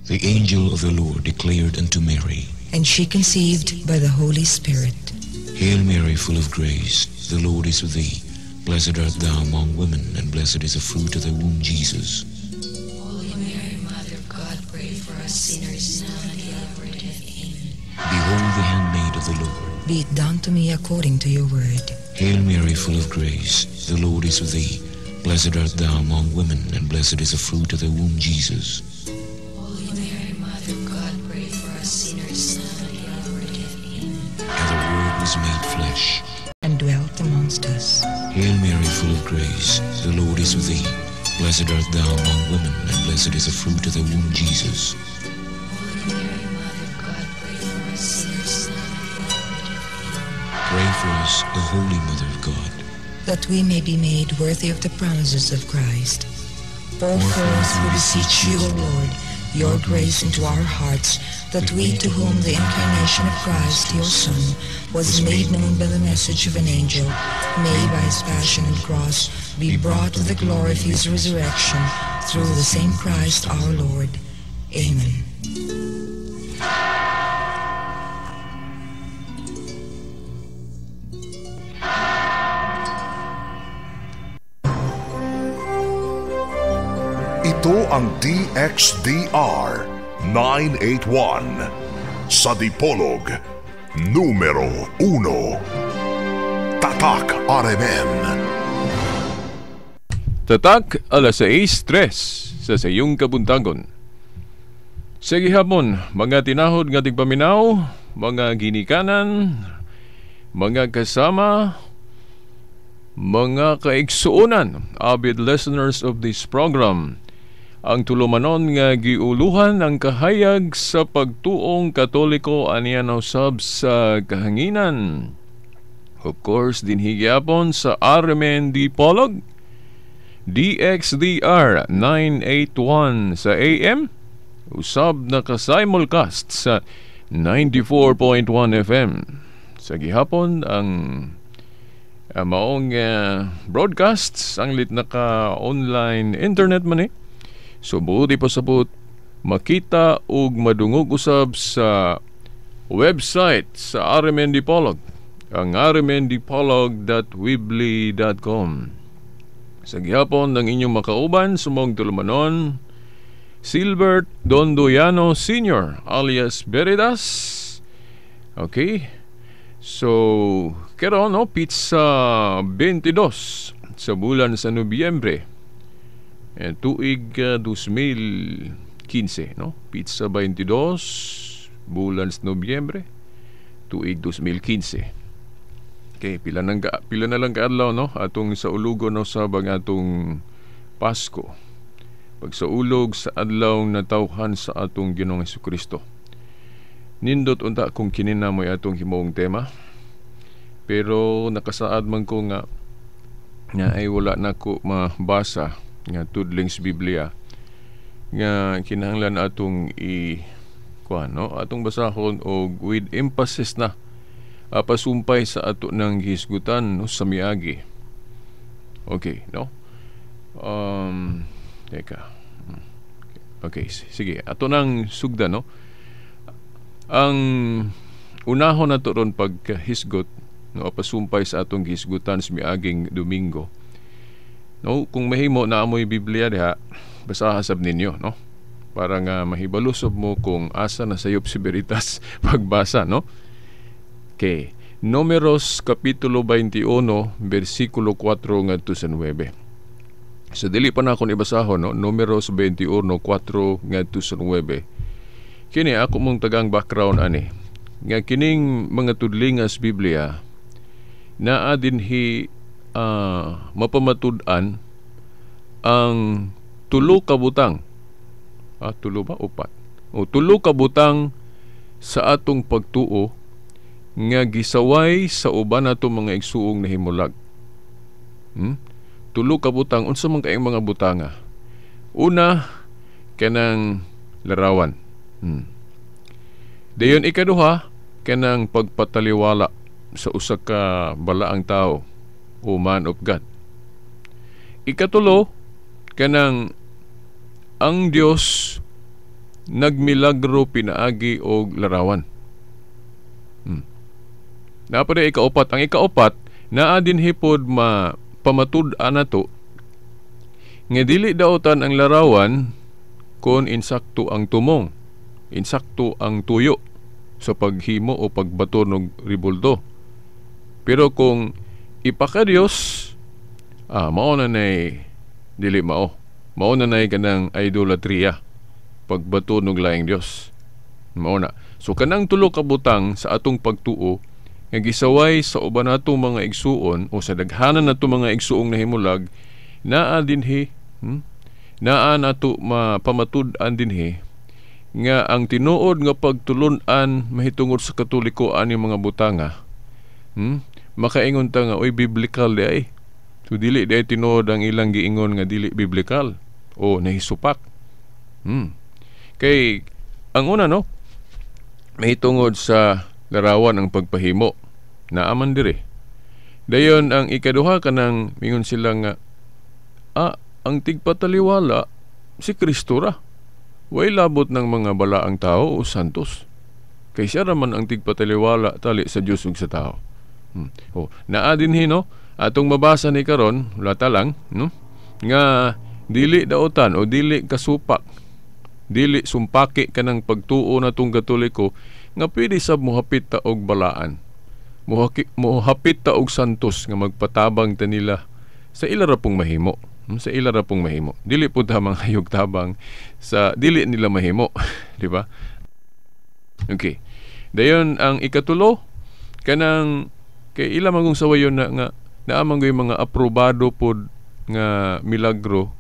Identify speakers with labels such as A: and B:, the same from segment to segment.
A: The angel of the Lord declared unto Mary,
B: and she conceived by the Holy Spirit.
A: Hail Mary, full of grace, the Lord is with thee. Blessed art thou among women, and blessed is the fruit of thy womb, Jesus.
C: Holy Mary, Mother of God, pray for us sinners, now and at the hour of our death. Amen.
A: Behold the handmaid of the Lord.
B: Be it done to me according to your word.
A: Hail Mary, full of grace, the Lord is with thee. Blessed art thou among women, and blessed is the fruit of thy womb, Jesus.
C: Holy Mary, Mother of God, pray for us sinners, now and at the hour of our death. Amen.
A: And the Word was made flesh
B: and dwelt amongst us.
A: Hail Mary, full of grace, the Lord is with thee. Blessed art thou among women, and blessed is the fruit of thy womb, Jesus.
C: Holy Mary, Mother of God, pray for us sinners, now and at the hour of our death. Amen.
A: Pray for us, O Holy Mother of God,
B: that we may be made worthy of the promises of Christ. Pour forth, we beseech you, O Lord, your grace into our hearts, that we, to whom the incarnation of Christ, your Son, was made known by the message of an angel, may by his passion and cross be brought to the glory of his resurrection, through the same Christ our Lord. Amen.
D: Ito ang DXDR 981 sa Dipolog, numero 1. Tatak RMN.
E: Tatak alas 6:03 sa sayong kabuntagon. Sige hapon, mga tinahod nga tigpaminaw, mga ginikanan, mga kasama, mga kaigsuonan, avid listeners of this program. Ang tulumanon nga giuluhan ang kahayag sa pagtuong Katoliko aniya usab sa kahanginan. Of course, dinhi gyapon sa RMN Dipolog, DXDR 981 sa AM, usab naka-simulcast sa 94.1 FM. Sa gihapon ang maong broadcasts anglit naka-online internet man eh. So buot ipasabot makita ug madungog usab sa website sa RMN Dipolog, ang rmndipolog.weebly.com. Sa gihapon ng inyong makauban sumong tulumanon, Silbert Dondoyano Sr. alias Veritas. Okay. So, karon no, pizza 22 sa bulan sa Nobyembre. Tuig 2015, no? Pizza 22 bulan sa Nobyembre, tuig 2015. Okay, pila na lang kaadlaw, no? Atong sa ulugo no sa bang atong Pasko. Pagsaulog sa adlaw na tawhan sa atong Ginoong Hesukristo. Nindot unta kung kini na mo'y atong himuong tema. Pero nakasaad man ko nga ay wala na ko mabasa nga tudling sa Biblia nga kinahanglan atong i kuan, no, atong basahon og with emphasis na pasumpay sa ato ng hisgutan, no, sa miagi. Okay, no? Teka. Okay, sige. Ato nang sugdan, no? Ang unahon nato ron paghisgot, no, pasumpay sa atong hisgutan sa miaging Domingo. No, kung mahimo na amoy Biblia diha, basaha sab ninyo, no? Para nga mahibalusob mo kung asa na sayop si Veritas pagbasa, no? Okay. Números kapitulo 21 bersikulo 4 ngadto sa 9. So dili pa na akong ibasahon, no? Números 21:4 ngadto sa 9. Kini ako mong tagang background ani. Nga kining mga tudlingas Biblia naa dinhi mapamatud-an ang tulo ka butang. Tulo ba? Upat. O tulo ka butang sa atong pagtuo nga gisaway sa uban nato mga igsuong nahimulag. Tulo ka butang. Unsa man kayong mga butanga? Una, kanang larawan. Dayon ikaduha, kanang pagpataliwala sa usa ka balaang tao o man of God. Ikatulo, kanang ang Dios nagmilagro pinaagi og larawan. Naa pa diay ikaupat. Ang ikaupat, naa dinhi pod mapamatud-an nato nga dili daotan ang larawan kon insakto ang tumong, insakto ang tuyo sa paghimo o pagbato og ribulto. Pero kung ipaka-Dios, mao na nay dili mao. Mao na nay kanang idolatria, pagbato og laing Dios. Mao na. So kanang tulo ka butang sa atong pagtuo nga gisaway sa uban natong mga igsuon o sa daghanan nato mga igsuong nahimulag, naa dinhi, naa nato mapamatud-an dinhi nga ang tinuod nga pagtulun-an mahitungod sa Katoliko ani mga butanga, makaingon ta nga oy biblical di ay. So dili di ay tinuod ang ilang giingon nga dili biblical o nahisupak. Kay ang una, no, mahitungod sa larawan ang pagpahimo, naaman dire. Dayon ang ikaduha, kanang mingon sila nga ang tigpataliwala si Kristo ra. Way labot ng mga balaang tao o santos. Kay siya raman ang tigpataliwala tali sa Dios ug sa tao. Oh, naa dinhi, no, atong mabasa ni karon, lata lang, no, nga dili daotan o dili kasupak, dili sumpaki kanang pagtuo natong Katoliko nga pwede sab mohapit ta og balaan. Mohapit ta og santos nga magpatabang ta nila sa ila ra pong mahimo. Sa ila ra pong mahimo. Dili pud ta mangayog tabang sa dili nila mahimo, di ba? Okay. Dayon ang ikatulo, kanang kay ila magong sawayon na nga naa man gyud mga aprobado pod nga milagro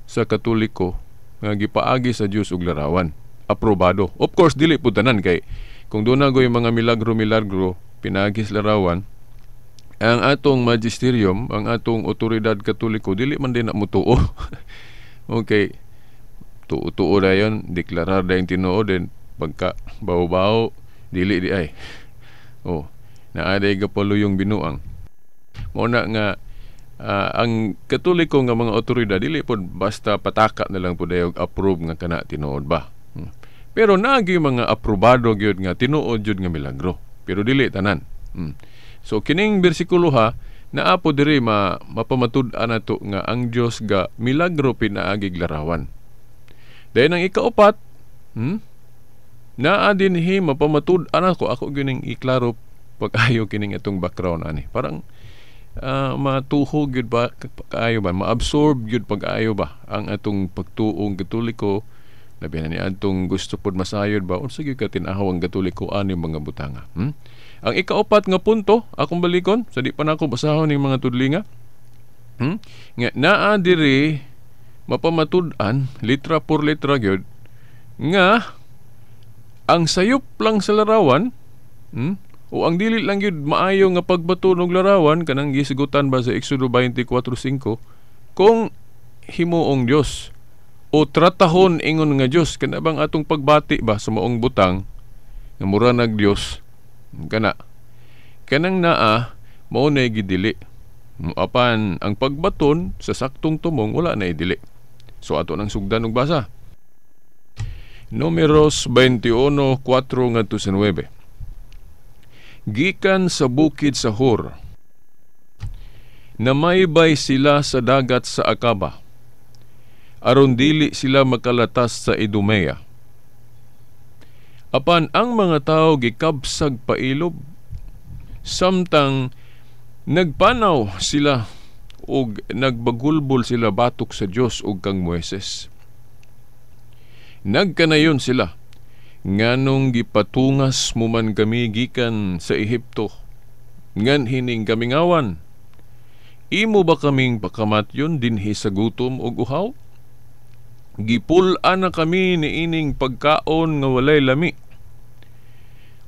E: sa Katoliko nga gipaagi sa Dios ug larawan. Aprobado. Of course dili pud tanan, kay kung doon na mga milagro-milagro pinaagi sa larawan, ang atong magisterium, ang atong otoridad Katoliko dili man din na mutuo. Okay. Tuo-tuo dayon, deklarar dayon tinuod, then pagka bawo-bawo dili di ay. Oh, naa day gapaluyong binuang. Mao na nga ang Katoliko nga mga otoridad dili pod basta pataka na lang pod dayog approve nga kana tinuod ba. Pero naagi mga aprobado gyud nga tinuod gyud nga milagro. Pero dili tanan. So kining bersikulo ha, naa po diri mapamatud-an nato nga ang Dios ga milagro pinaagig larawan. Dayon ang ikaupat, naa dinhi mapamatud-an ako gining iklaro pag-ayo kining atong background ani. Parang matuhog gyud ba pag-ayo ba, maabsorb gyud pag-ayo ba ang atong pagtuong Katoliko, labi na ni atong gusto pod masayod ba unsa gyud ka tin-aw ang Katoliko ani mga butanga. Ang ikaupat nga punto akong balikon sa di pa nako basahon ning mga tudlinga. Nga naa diri mapamatud-an litra por letra gyud nga ang sayop lang sa larawan, o ang dili lang gyud maayo nga pagbato og larawan kanang gisgutan ba sa Exodo 24:5 kung himuong Dios o tratahon ingon nga Dios, kana bang atong pagbati ba sa maong butang nga mura nag Dios, kana kanang naa mao na gidili. Apan ang pagbaton sa saktong tumong wala na idili. So ato nang sugdan og basa. Numeros 21:4 ngadto sa 9. Gikan sa bukid sa Hor, namaybay sila sa dagat sa Akaba, aron dili sila makalatas sa Idumea. Apan ang mga tao gikabsag pailob, samtang nagpanaw sila og nagbagulbol sila batok sa Dios og kang Moises. Nagkanayon sila, nganong gipatungas mo man kami gikan sa Ehipto, ngan hining kamingawan, imo ba kaming pakamatyon dinhi sa gutom ug uhaw? Gipul-an na kami niining pagkaon nga walay lami.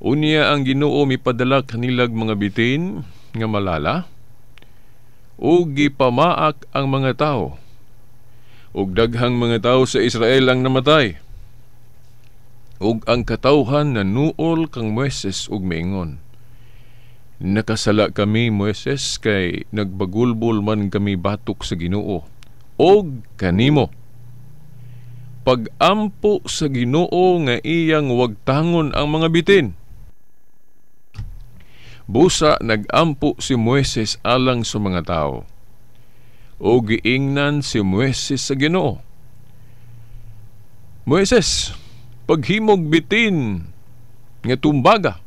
E: Unya ang Ginoo mipadala kanilag mga bitin nga malala, ug gipamaak ang mga tao, ug daghang mga tao sa Israel ang namatay. Ug ang katawhan nanuol kang Moises ug miingon, nakasala kami, Moises, kay nagbagulbol man kami batok sa Ginoo og kanimo. Pagampo sa Ginoo nga iyang wagtangon ang mga bitin. Busa nagampo si Moises alang sa mga tao. O giingnan si Moises sa Ginoo. Moises, paghimog bitin nga tumbaga.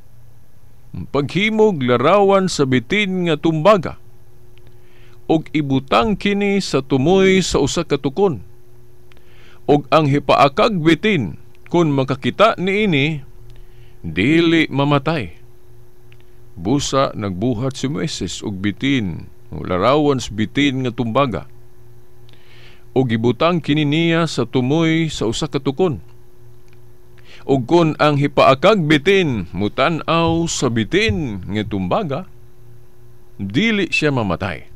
E: Paghimog larawan sa bitin nga tumbaga. Og ibutang kini sa tumoy sa usa ka tukon. Og ang hipaakag bitin, kun makakita niini, dili mamatay. Busa nagbuhat si Moises og bitin, larawan sa bitin nga tumbaga. Og gibutang kini niya sa tumoy sa usa ka tukon. Og kun ang hipaakag bitin mutan-aw sa bitin nga tumbaga, dili siya mamatay.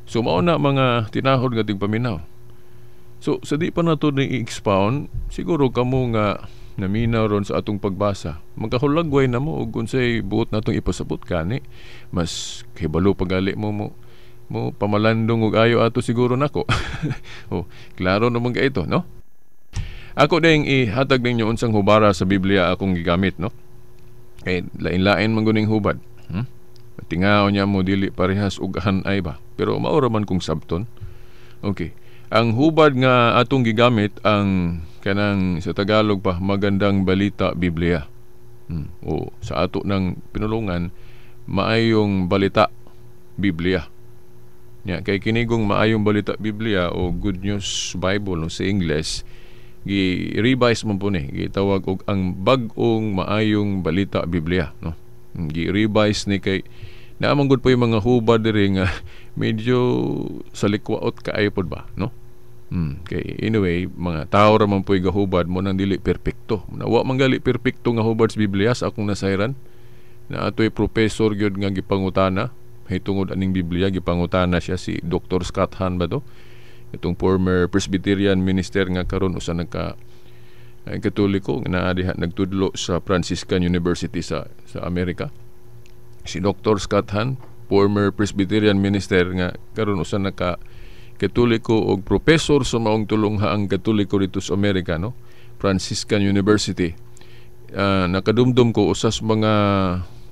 E: So mao na mga tinahod nga tigpaminaw. So sa di pa nato ni i-expound, siguro kamo nga naminaw ron sa atong pagbasa, magkahulagway na mo og unsay buot natong ipasabot kani. Mas hibalo pagali mo mo mo pamalandong og ayo ato siguro nako. Oh, klaro naman kay ito, no? Ako ding ihatag ninyo unsang hubara sa Biblia akong gigamit, no? Kay lain-lain man guning hubad. Tingaw niya mo dili parehas og hanay ba, pero mao ra man kung sabton. Okay. Ang hubad nga atong gigamit ang kanang sa Tagalog pa, Magandang Balita Biblia. O sa ato ng pinulungan, Maayong Balita Biblia. Nya kay kinigong Maayong Balita Biblia o Good News Bible, no, sa Ingles, gi-revise man po ni, gitawag og ang Bag-ong Maayong Balita Biblia, no. Gi-revise ni kay naamang gud po yung mga hubad diri nga medyo salikwaot kaayo pod ba, no? Kay anyway, mga tao ra man po'y gahubad mo nang dili perpekto. Na wa man gali perpekto nga hubad sa Biblia sa akong nasayran. Na atoy professor gyud nga gipangutana hitungod aning Biblia, gipangutana siya si Dr. Scott Hahn ba to? Itong former Presbyterian minister nga karon usa nagka ay Katoliko nga naa diha nagtudlo sa Franciscan University sa Amerika. Si Dr. Scott Hahn, former Presbyterian minister nga karon usa naka Katoliko og professor sa maong tulunghaang Katoliko dito sa Amerika, no? Franciscan University. Nakadumdum ko usas mga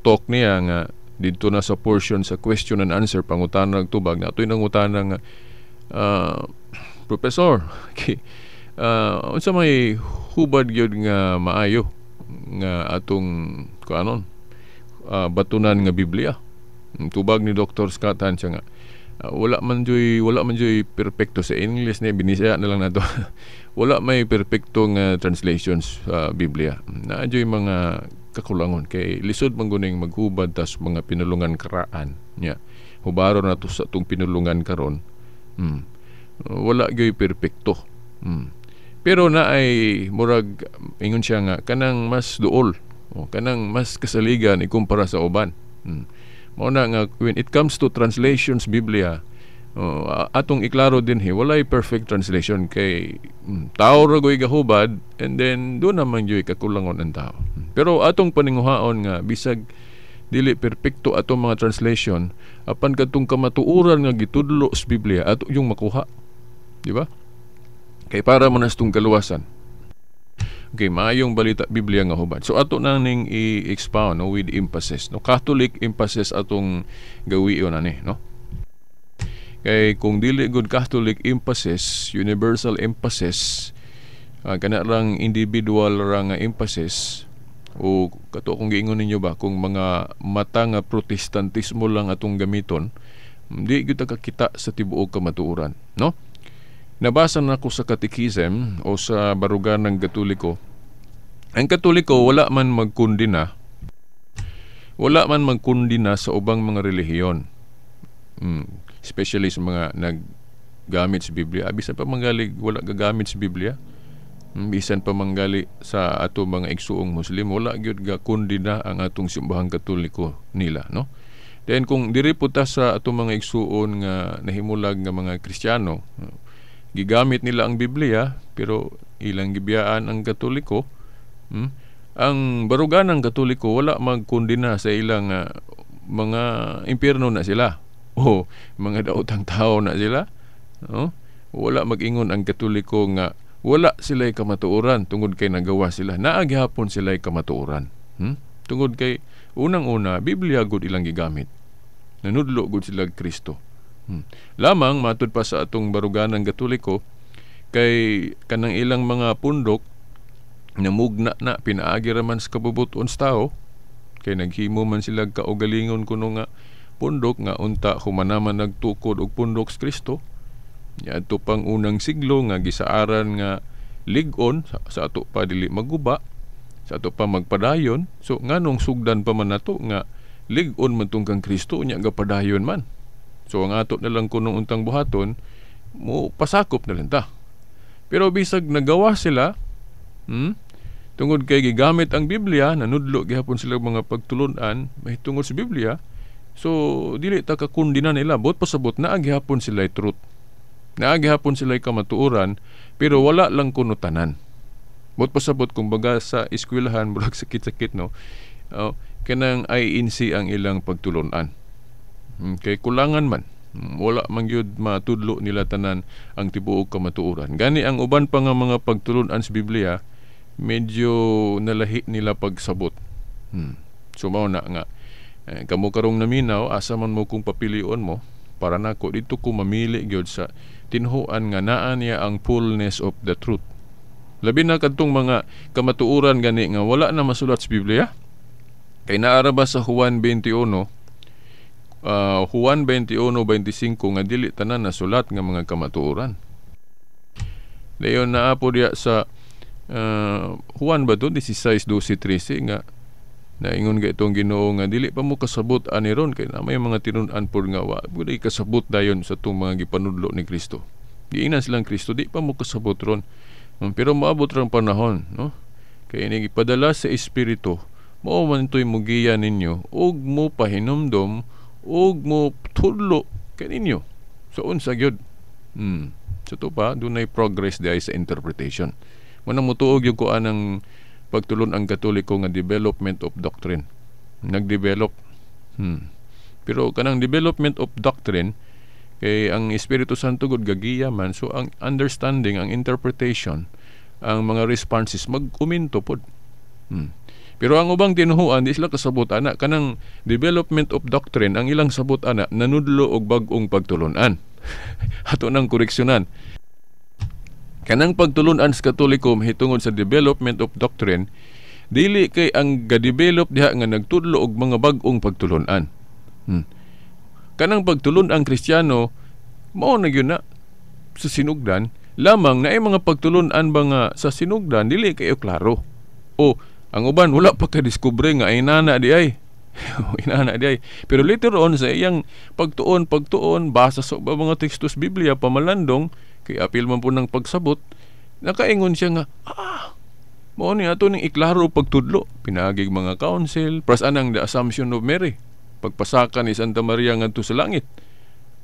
E: talk niya nga didto na sa portion sa question and answer, pangutana og tubag na atoy nangutana nga professor, okay, unsa may hubad gyud nga maayo nga atong kuanon batunan nga Biblia? Tubag ni Dr. Scott Hahn siya nga wala man joy perpekto sa English ni binisaya na lang nato. Wala may perpekto nga translations sa Biblia. Naa joy mga kakulangon kay lisod man guning maghubad tas mga pinulungan karaan nya. Hubaro na to sa atong pinulungan karon. Wala gyoy perpekto. Pero na ay murag ingon siya nga kanang mas duol o kanang mas kasaligan ikumpara sa uban. Mao na nga when it comes to translations Biblia, atong iklaro din he walay perfect translation kay tao ra goy gahubad and then do naman gyoy kakulangon ang tao. Pero atong paninguhaon nga bisag dili perpekto atong mga translation, apan kadtong kamatuoran nga gitudlo sa Biblia ato yung makuha, di ba? Kay para man astong kaluwasan. Okay, Maayong Balita Biblia nga hubad. So ato na ning i-expound, no, with emphasis, no, Catholic emphasis atong gawion ani, no? Kay kung dili good Catholic emphasis, universal emphasis, kana lang individual ra nga emphasis, o kato kung giingon ninyo ba kung mga mata nga Protestantismo lang atong gamiton, di gyud ta kakita sa tibuok kamatuoran, no? Nabasa na ako sa Catechism o sa barugan ng Katoliko. Ang Katoliko wala man magkundina sa ubang mga relihiyon. Especially sa mga naggamit sa Biblia. Bisan pa manggali wala gagamit sa Biblia. Bisan pa manggali sa ato mga igsuong Muslim, wala gyud gakundina ang atong simbahang Katoliko nila, no? Then kung diri po ta sa atong mga igsuon nga nahimulag nga mga Kristiyano, gigamit nila ang Biblia pero ilang gibiyaan ang Katoliko. Ang barugan ng Katoliko wala magkundina sa ilang mga impyerno na sila o mga daotang tao na sila, no? Wala mag-ingon ang Katoliko nga wala sila'y kamatuoran tungod kay nagawa sila. Naa gihapon sila'y kamatuoran. Tungod kay unang-una Biblia gud ilang gigamit. Nanudlo gud sila Kristo. Lamang matud pa sa atong baruganan Katoliko kay kanang ilang mga pundok namugna na pinaagi ra man sa kabubuton sa tao kay naghimo man sila kaugalingon kuno nga pundok nga unta humana man nagtukod og pundok sa Kristo. Niadto pang unang siglo nga gisaaran nga lig-on sa ato pa dili maguba, sa ato pa magpadayon. So nganong sugdan pa man nato nga lig-on man tong kang Kristo unya gapadayon man. So ang ato na lang kunong untang buhaton mo pasakop na lang ta. Pero bisag nagawa sila, tungod kay gigamit ang Biblia, nanudlo gihapon sila mga pagtulun-an mahitungod sa Biblia. So dili ta kakundina nila, buot pasabot naa gihapon sila truth. Naa gihapon sila kamatuoran, pero wala lang kuno tanan. Buot pasabot kumbaga sa eskwelahan murag sakit-sakit no. Kanang INC ang ilang pagtulun-an. Kay kulangan man. Wala man gyud matudlo nila tanan ang tibuok kamatuoran. Gani ang uban pa nga mga pagtulun-an sa Biblia medyo nalahi nila pagsabot. So mao na nga kamo karong naminaw, asa man mo kung papilion mo, para nako dito ko mamili gyud sa tinhuan nga naa niya ang fullness of the truth. Labi na kadtong mga kamatuoran gani nga wala na masulat sa Biblia. Kay naa ra ba sa Juan 21, Juan 21:25 nga dili tanan nasulat nga mga kamatuoran. Dayon naa po diya sa Juan ba to 16:12-13 nga naingon ga itong Ginoo nga dili pa mo kasabot ani ron kay na may mga tinun-an pod nga wa pud kasabot dayon sa tong mga gipanudlo ni Kristo. Giingnan silang Kristo di pa mo kasabot ron. Pero moabot rang panahon, no? Kay ini gipadala sa Espiritu, mao man to'y mugiya ninyo ug mo pahinumdom ug mo tudlo kaninyo. So unsa gyud? So to pa dunay progress diay sa interpretation. Manang mutuog gyud ko anang pagtulon ang Katoliko nga development of doctrine. Nagdevelop. Pero kanang development of doctrine kay ang Espiritu Santo gud gagiya man, so ang understanding, ang interpretation, ang mga responses mag-uminto pod. Pero ang ubang tinuhuan di sila kasabot ana kanang development of doctrine, ang ilang sabot ana nanudlo og bag-ong pagtulon-an. Ato nang koreksyonan. Kanang pagtulun-an sa Katoliko mahitungod sa development of doctrine, dili kay ang ga-develop diha nga nagtudlo og mga bag-ong pagtulun-an. Kanang pagtulun-ang Kristiyano mao na gyud na sa sinugdan, lamang naay mga pagtulun-an ba nga sa sinugdan dili kayo klaro. O ang uban wala pa ka-discover nga inana di ay. Inana di ay. Pero later on sa iyang pagtuon, basa sa mga tekstos Biblia pamalandong kay apil man po ng pagsabot, nakaingon siya nga mao ni ato ning iklaro pagtudlo, pinaagig mga council, pras anang the Assumption of Mary, pagpasaka ni Santa Maria ngadto sa langit.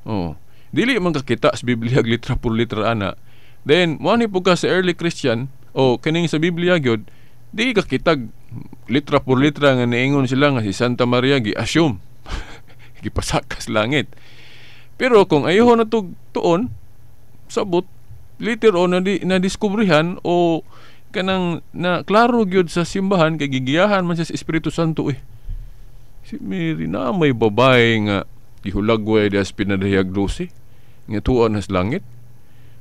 E: Oh, dili man kakita sa Biblia litra por litra ana. Then mo ni pud ka sa early Christian o kining sa Biblia gyud di ka kitag litra por litra nga niingon sila nga si Santa Maria gi-assume gipasaka sa langit. Pero kung ayaw na tuon sabot later on na diskubrihan o kanang na klaro gyud sa simbahan kay gigiyahan man siya sa Espiritu Santo eh. Si Mary na may babae nga gihulagway diha sa pinadayag 12 nga tuan sa langit.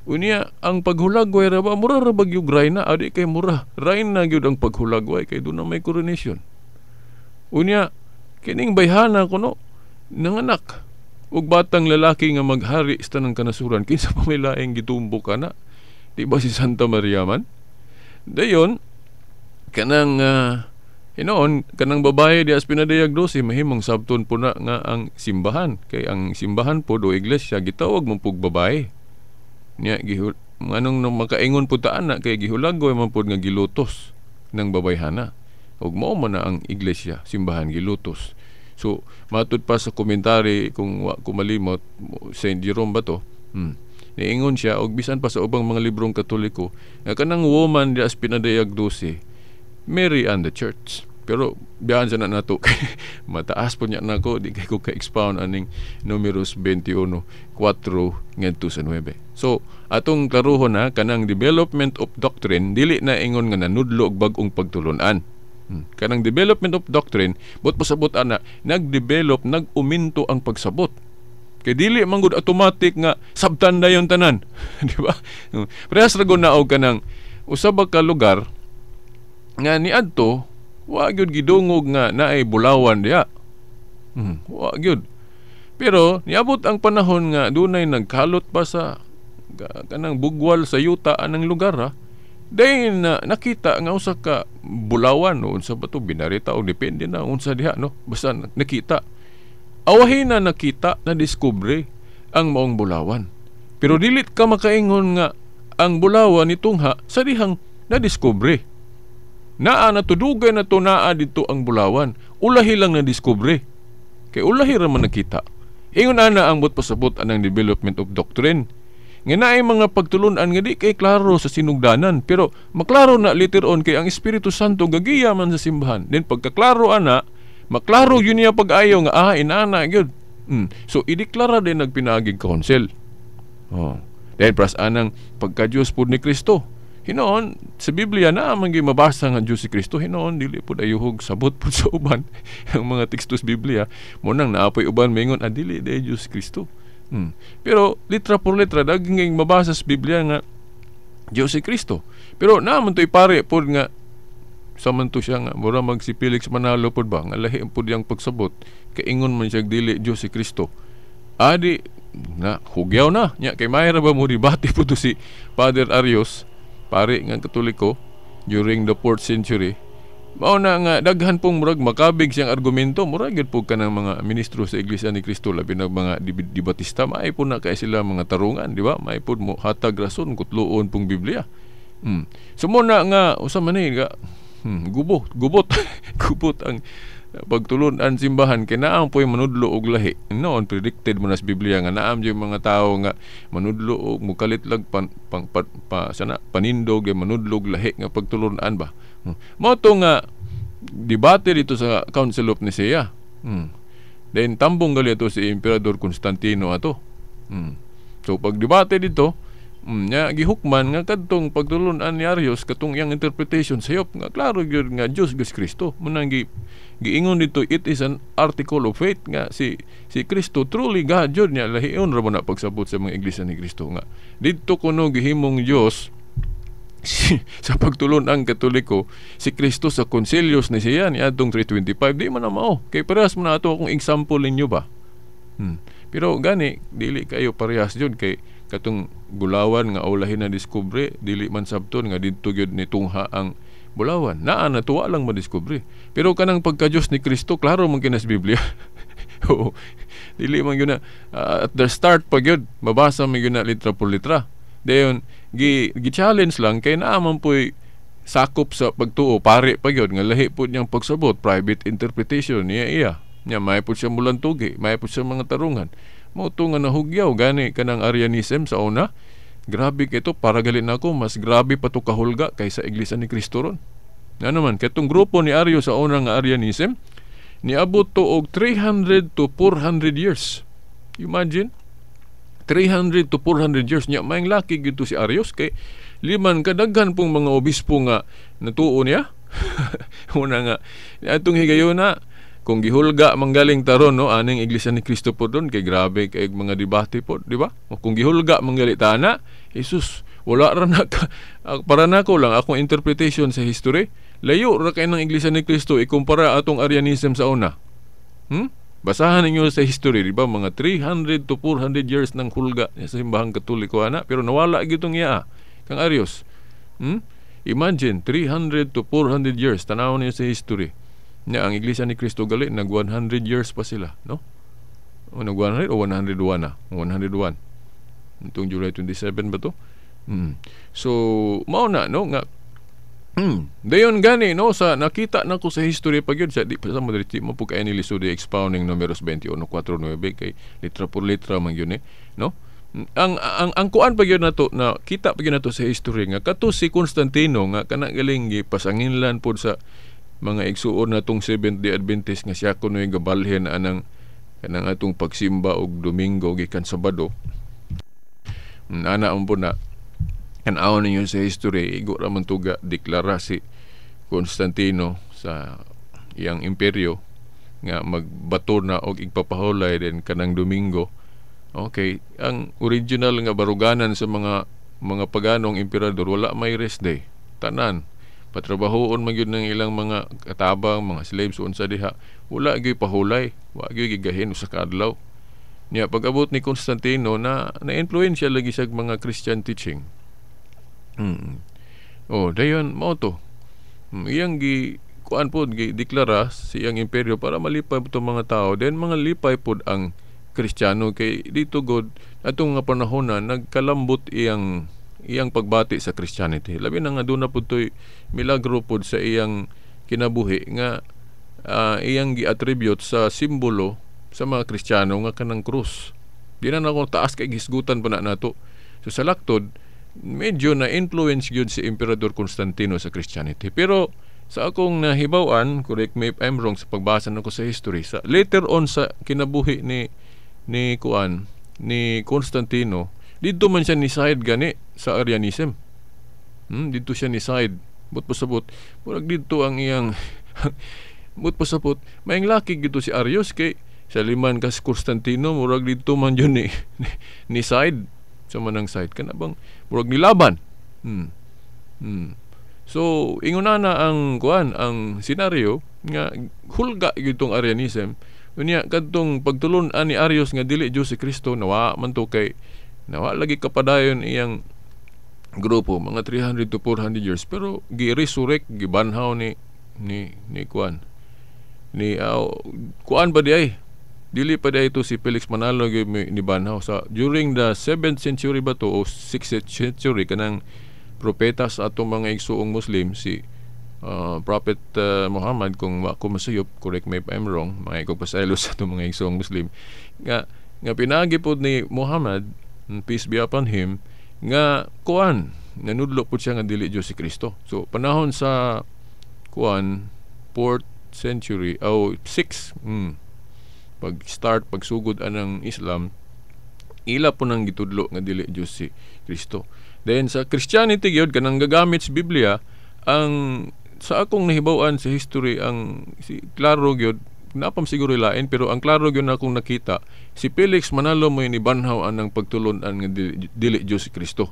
E: Unya ang paghulagway ra ba mura ra ba gyud rayna, adi kay mura rayna gyud ang paghulagway kay doon na may coronation. Unya kining bayhana kuno nanganak ug batang lalaki nga maghari sa tanang kanasuran, kinsa pa may laing gitumbok ana? Di ba si Santa Maria man? Dayon kanang hinoon kanang babae di as pinadayag 12 mahimong sabton po na nga ang simbahan kay ang simbahan po do iglesia gitawag man pug babae. Nya nganong nung makaingon pud ta ana kay gihulagway man pud nga gilutos ng babayhana. Ug mao man na ang iglesia, simbahan gilutos. So matud pa sa komentary kung wa ko malimot, Saint Jerome ba to? Niingon siya og bisan pa sa ubang mga librong Katoliko nga kanang woman di as pinadayag 12, Mary and the Church. Pero biyaan sa na nato mataas po niya nako, di kay ko ka-expound aning Numeros 21:4 ngadto sa 9. So atong klaruhon na kanang development of doctrine dili na ingon nga nanudlo og bag-ong pagtulunan. Kanang development of doctrine, but pasabot ana, nagdevelop, nag-uminto ang pagsabot. Kay dili man gud automatic nga sabtan dayon tanan, di ba? Parehas ra gud na og kanang usa ba ka lugar nga niadto wa gyud gidungog nga naay bulawan diha. Wa gyud. Pero niabot ang panahon nga dunay nagkalot pa sa kanang bugwal sa yuta anang lugar ha. Dayon na nakita nga usa ka bulawan no, unsa ba to, binarita o depende na unsa diha no, basta nakita. Awahin na nakita, na diskubre ang maong bulawan. Pero dilit ka makaingon nga ang bulawan nitungha sa dihang nadiskubre. Naa na tudugay na to naa dito ang bulawan. Ulahi lang nadiskubre. Kay ulahi ra man nakita. Ingon ana ang but pasabot anang development of doctrine. Nga naay mga pagtulunan nga di kay klaro sa sinugdanan, pero maklaro na later on kay ang Espiritu Santo gagiya man sa simbahan. Then pagkaklaro ana, maklaro yun niya pag-ayo nga inana gyud. So ideklara din nagpinaagig council. Oh. Then pras anang pagka-Dios pud ni Kristo. Hinoon sa Biblia na man gyud mabasa nga Dios si Kristo, hinoon dili pud ayuhog sabot pud sa uban ang mga teksto sa Biblia. Mo nang naapoy uban maingon dili day Dios Kristo. Pero litra por letra daging mabasa sa Biblia nga Dios si Kristo. Pero naa man to'y pare pud nga sa man to siya nga mura mag si Felix Manalo pud ba nga lahi pud yang pagsabot, kaingon man siya dili Dios si Kristo. Adi na hugyaw na nya kay mayra ba mo debate pud to si Father Arius, pare nga Katoliko during the 4th century. Mao na nga daghan pong murag makabig siyang argumento, murag gyud pud kanang mga ministro sa Iglesia ni Cristo, labi na mga di Batista, maay pud na kay sila mga tarungan, di ba? Maay pud mo hatag rason kutluon pong Biblia. So mo na nga usa man ni nga gubot gubot ang pagtulun-an simbahan kay naam po'y manudlo og lahi. Noon predicted mo na sa Biblia nga naam yung mga tao nga manudlo og mukalit lag pan, pang, pa, pa, sana panindog ay manudlog lahi nga pagtulun-an ba. Mao to nga debate dito sa Council of Nicaea. Then tambong gali ato si Emperador Constantino ato. So pag debate dito, nya gihukman nga kadtong pagtulun-an ni Arius katong iyang interpretation sayop nga klaro gyud nga Dios gyud si Kristo. Munang giingon dito it is an article of faith nga si Kristo truly God jud nya lahion ra man na pagsabot sa mga iglesia ni Kristo nga didto kuno gihimong Dios sa pagtulun-ang Katoliko si Kristo sa konselyos ni siya ni adtong 325. Di man na mao kay parehas man na ato akong example ninyo ba. Pero gani dili kayo parehas jud kay katong bulawan nga ulahin na diskubre dili man sabton nga didto gyud ni tungha ang bulawan. Naa na tuwa lang madiskubre. Pero kanang pagka-Dios ni Kristo klaro man kina sa Biblia. Oo. Dili man gyud na at the start pa gyud mabasa man gyud na litra por litra. Dayon gi-challenge lang kay naa man poy sakop sa pagtuo pare pa gyud nga lahi pud niyang pagsabot, private interpretation niya iya. Nya may pud siya mulantugi, may pud siya mga tarungan. Mao to nga nahugyaw gani kanang Arianism sa una. Grabe kay to, para gali nako mas grabe pa to kahulga kaysa Iglesia ni Kristo ron. Ngano man katong grupo ni Ario sa una nga Arianism niabot to og 300 to 400 years. Imagine 300 to 400 years nya maing laki gyud to si Arius kay liman kadaghan pong mga obispo nga natuo niya. Una nga atong higayuna kung gihulga manggaling taron no aning Iglesia ni Kristo po doon kay grabe kay mga debate po, di ba? Kung gihulga manggali ta na, Jesus, wala ra na para nako lang akong interpretation sa history, layo ra kay ng Iglesia ni Kristo ikumpara atong Arianism sa una. Basahan ninyo sa history, di ba? Mga 300 to 400 years ng hulga sa simbahang Katoliko ana, pero nawala gyud tong iya kang Arius. Imagine 300 to 400 years tan-awon niyo sa history. Nya ang Iglesia ni Kristo gali nag 100 years pa sila, no? O nag 100 o 101 na? 101. Itong July 27 ba to? So mao na no nga dayon gani no sa nakita nako sa history pa gyud sa di pa sa Madrid mo pug kay ni lisod expounding Numeros 21:4-9 kay litra por litra man gyud eh, no? Ang kuan pa gyud nato na kita pa gyud nato sa history nga kato si Constantino nga kana galing gipasanginlan pod sa mga igsuon natong Seventh-day Adventist nga siya kuno'y gabalhin anang kanang atong pagsimba og Domingo gikan Sabado. Ana ang po na tan-aw ninyo sa history, igo ra man tuga deklara si Constantino sa iyang imperyo nga magbato na og igpapahulay din kanang Domingo. Okay, ang original nga baruganan sa mga paganong emperador, wala may rest day. Tanan patrabahoon man gyud ng ilang mga katabang, mga slaves, unsa diha, wala gyud pahulay, wa gyud gigahin usa ka adlaw. Niya pag-abot ni Constantino na na-influensya lagi sa mga Christian teaching. Oh, dayon mao to. Iyang gi kuan pod, gi deklara sa iyang imperyo para malipay po mga tao. Then mga lipay pod ang Kristiyano kay dito god atong nga panahon na nagkalambot iyang iyang pagbati sa Christianity. Labi na nga doon na pod to'y milagro pod sa iyang kinabuhi nga iyang gi-attribute sa simbolo sa mga Kristiyano nga kanang krus. Di na nako taas kay gisgutan pa na nato. So sa laktod, medyo na influence gyud si Emperador Constantino sa Christianity. Pero sa akong nahibaw-an, correct me if I'm wrong, sa pagbasa nako sa history, sa later on sa kinabuhi ni kuan ni Constantino, didto man siya ni side gani sa Arianism. Didto siya ni side. But pasabot, murag didto ang iyang but pasabot, maing laki gito si Arius kay sa liman kas Constantino, murag didto man yun ni side sa manang side kana bang murag nilaban. So ingon na ang kuan, ang senaryo nga hulga gyud tong Arianism. Unya kadtong pagtulon-an ni Arius nga dili Dios si Kristo, nawa man to kay nawa lagi kapadayon iyang grupo mga 300 to 400 years, pero gi-resurrect, gibanhaw ni kuan ni kuan ba di ay dili pa di ito si Felix Manalo ni banhaw sa during the 7th century ba to o 6th century, kanang propeta sa atong mga igsuong Muslim si Prophet Muhammad, kung ako masayop, correct me if I'm wrong, mga ikog pasaylo sa atong mga igsuong Muslim nga nga pinagi pod ni Muhammad, peace be upon him, nga kuan nanudlo pod siya nga dili Dios si Kristo. So panahon sa kuan 4th century o 6, pag start pagsugod anang Islam, ila po nang gitudlo nga dili Dios si Kristo. Then sa Christianity gyud kanang gagamit sa Biblia, ang sa akong nahibaw-an sa history, ang si klaro gyud napam siguro lain, pero ang klaro gyud na akong nakita si Felix Manalo mo ni banhaw anang pagtulon-an nga dili Dios si Kristo.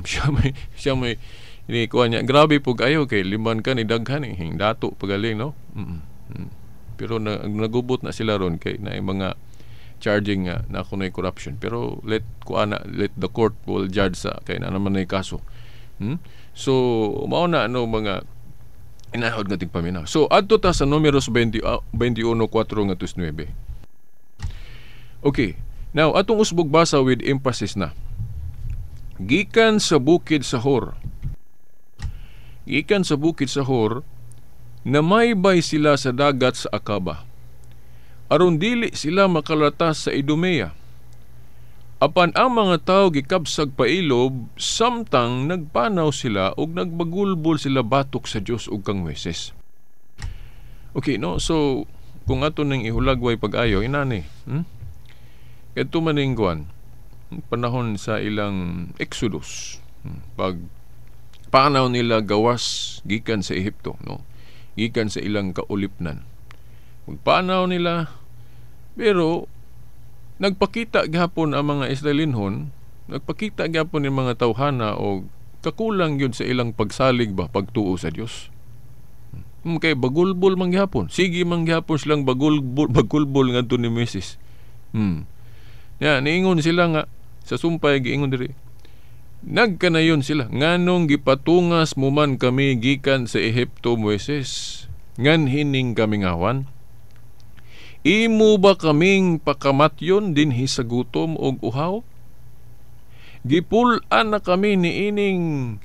E: Siya may ni kuan niya, grabe pug ayo kay liman ka ni daghan eh, dato pagaling no. Pero nagubot na sila ron kay na mga charging nga na kunoy corruption, pero let kuana, let the court will judge sa kay na naman na kaso. So mao na ano mga inahod nga tigpaminaw. So adto ta sa Numeros 20, 21:4 ngadto 9. Okay, now atong usbog basa with emphasis na. Gikan sa bukid sa Hor. Gikan sa bukid sa Hor, namaybay sila sa dagat sa Akaba, aron dili sila makalatas sa Idumea. Apan ang mga tao gikabsag pailob, samtang nagpanaw sila ug nagbagulbol sila batok sa Dios ug kang Moises. Okay, no? So kung ato ning ihulagway pag-ayo inani, Kadto man ning kuan, panahon sa ilang Exodus, pag panaw nila gawas gikan sa Ehipto, no? Gikan sa ilang kaulipnan. Magpanaw nila, pero nagpakita gihapon ang mga Israelinhon, nagpakita gihapon yung mga tawhana og kakulang gyud sa ilang pagsalig ba, pagtuo sa Dios. Kay bagulbol man gihapon. Sige man gihapon silang bagulbol ngadto ni Moises. Ya, niingon sila nga sa sumpay, giingon diri. Nagkanayon sila, nganong gipatungas mo man kami gikan sa Ehipto, Moises, nganhining kami ngawan? Imo ba kaming pakamatyon dinhi sa gutom og uhaw? Gipul-an na kami niining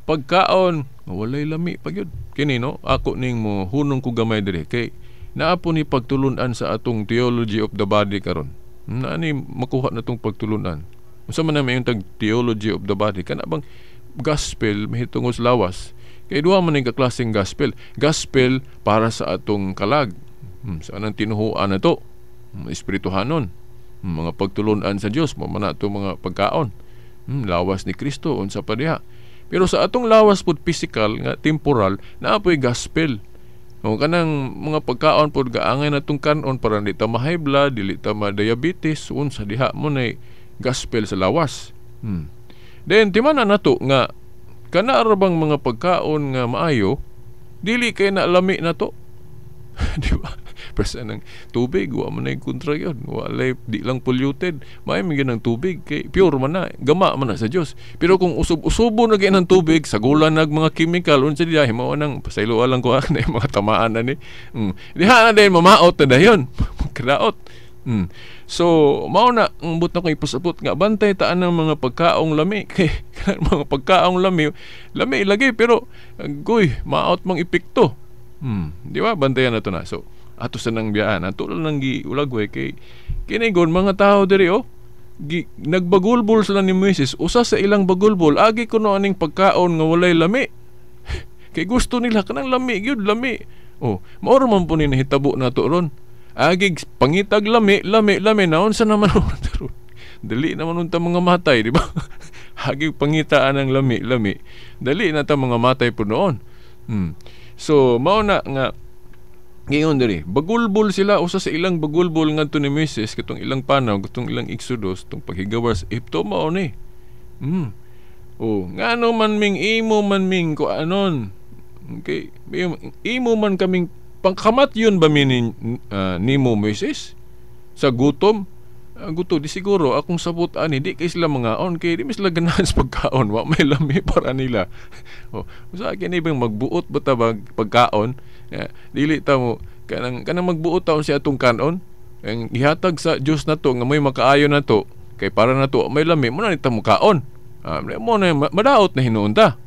E: pagkaon, walay lami pa gyud. Kini no, ako ning mo hunong ko gamay diri kay naa po ni pagtulun-an sa atong theology of the body karon. Naa ni makuha na tong pagtulun-an. Unsa man na may tag theology of the body? Kana bang gospel mahitungod sa lawas? Kay duha man ning kaklaseng gospel. Gospel para sa atong kalag. Sa anang tinuhuan na to. Espirituhanon. Mga pagtulunan sa Dios, mao man ato mga pagkaon. Lawas ni Kristo unsa pa diha. Pero sa atong lawas pud physical nga temporal, naa poy gospel. O kanang mga pagkaon pud gaangay natong kanon para di ta ma-high blood, dili ta ma-diabetes, unsa diha mo nay gospel sa lawas. Then timana nato nga kana ra bang mga pagkaon nga maayo, dili kay na lami nato. Di ba? Presa ng tubig, wa man nay kontra yun. Walay, di lang polluted. Maayo man gyud ang tubig kay pure man na, gama man na sa Dios. Pero kung usub-usubo na gyud ang tubig, sagulan nag mga chemical, unsa diha himao nang pasayloa lang ko na yung mga tamaan na ni. Diha na din mamaot na dayon. Kadaot. So, mao na ang but na ko ipasabot nga bantay taan ng mga pagkaong lami kay mga pagkaong lami, lami lagi pero goy maot mang epekto. Di ba? Bantayan na to na. So, ato sa nang biyaan, ato lang nang giulagway kay kinigon mga tao diri oh. Nagbagulbol sila ni Moises, usa sa ilang bagulbol agi kuno aning pagkaon nga walay lami. Kay gusto nila kanang lami gyud lami. Oh, mao ra man po ni nahitabo nato ron. Agi pangitag lami, lami, lami naon sa naman ron. Dali naman unta mga matay, di ba? Agi pangitaan ang lami, lami. Dali na ta mga matay po noon. So, mao na nga ngayon diri, bagulbol sila usa sa ilang bagulbol ngadto ni Moises katong ilang panaw, katong ilang Exodus, tong paghigawas Ehipto mao ni. Oh, ngano man ming imo man ming kuanon. Okay, imo man kaming pangkamat yun ba mi nimo Moises sa gutom? Guto di siguro akong sabot ani di kay sila mangaon kay di mi sila ganahan sa pagkaon, wa may lami para nila. Oh, sa akin ibang magbuot ba ta pagkaon? Dili ta mo kanang magbuot taon siya atong kanon ang ihatag sa Dios nato nga may makaayo nato kay para nato may lami mo na ni ta mo kaon. Mo na madaot na hinuon ta.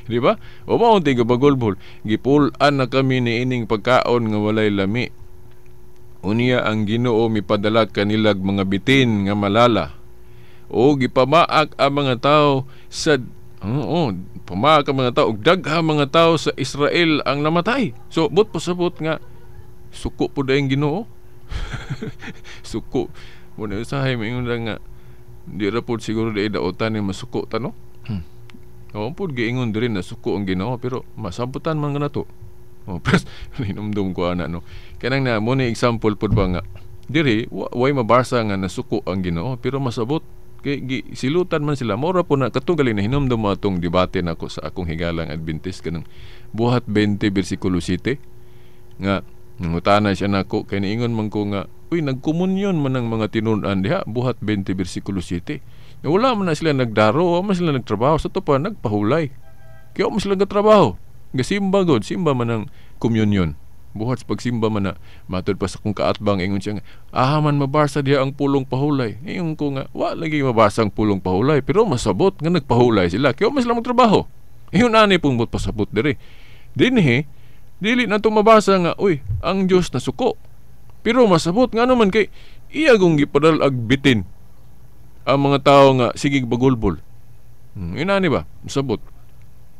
E: Di ba? O mao ti gabagulbol, gipul-an na kami niining pagkaon nga walay lami. Unya ang Ginoo mipadala kanilag mga bitin nga malala. O gipamaak ang mga tao sa pamaak ang mga tao og daghang mga tao sa Israel ang namatay. So but pasabot nga suko pud ang Ginoo. Suko mo na usahay maingon lang nga di ra pud siguro di daotan ni masuko ta no. Oo pud giingon diri na suko ang Ginoo pero masamputan man nga nato. Oh, pero hinumdum ko ana no. Kanang na mo ni example pud ba nga diri way mabasa nga nasuko ang Ginoo pero masabot kay silutan man sila. Mora po na katugali na hinumdum mo atong debate nako sa akong higalang Adventist kanang Buhat 20 bersikulo 7 nga nangutana siya nako kay niingon man ko nga uy nagkomunyon man ang mga tinun-an diha Buhat 20 bersikulo 7. Wala man na sila nagdaro, wala man sila nagtrabaho sa to pa nagpahulay. Kaya man sila nagtrabaho. Gasimba god, simba man ang communion. Buhat sa pagsimba man na matud pa sa kong kaatbang ingon siya nga aha man mabasa diha ang pulong pahulay. Ingon ko nga wa lagi mabasa ang pulong pahulay pero masabot nga nagpahulay sila. Kaya man sila magtrabaho. Ingon ani pong but pasabot diri. Dinhi dili na to mabasa nga uy ang Dios nasuko. Pero masabot nga naman kay iya gong gipadal ag bitin ang mga tao nga sige bagulbol. Inani ba? Masabot.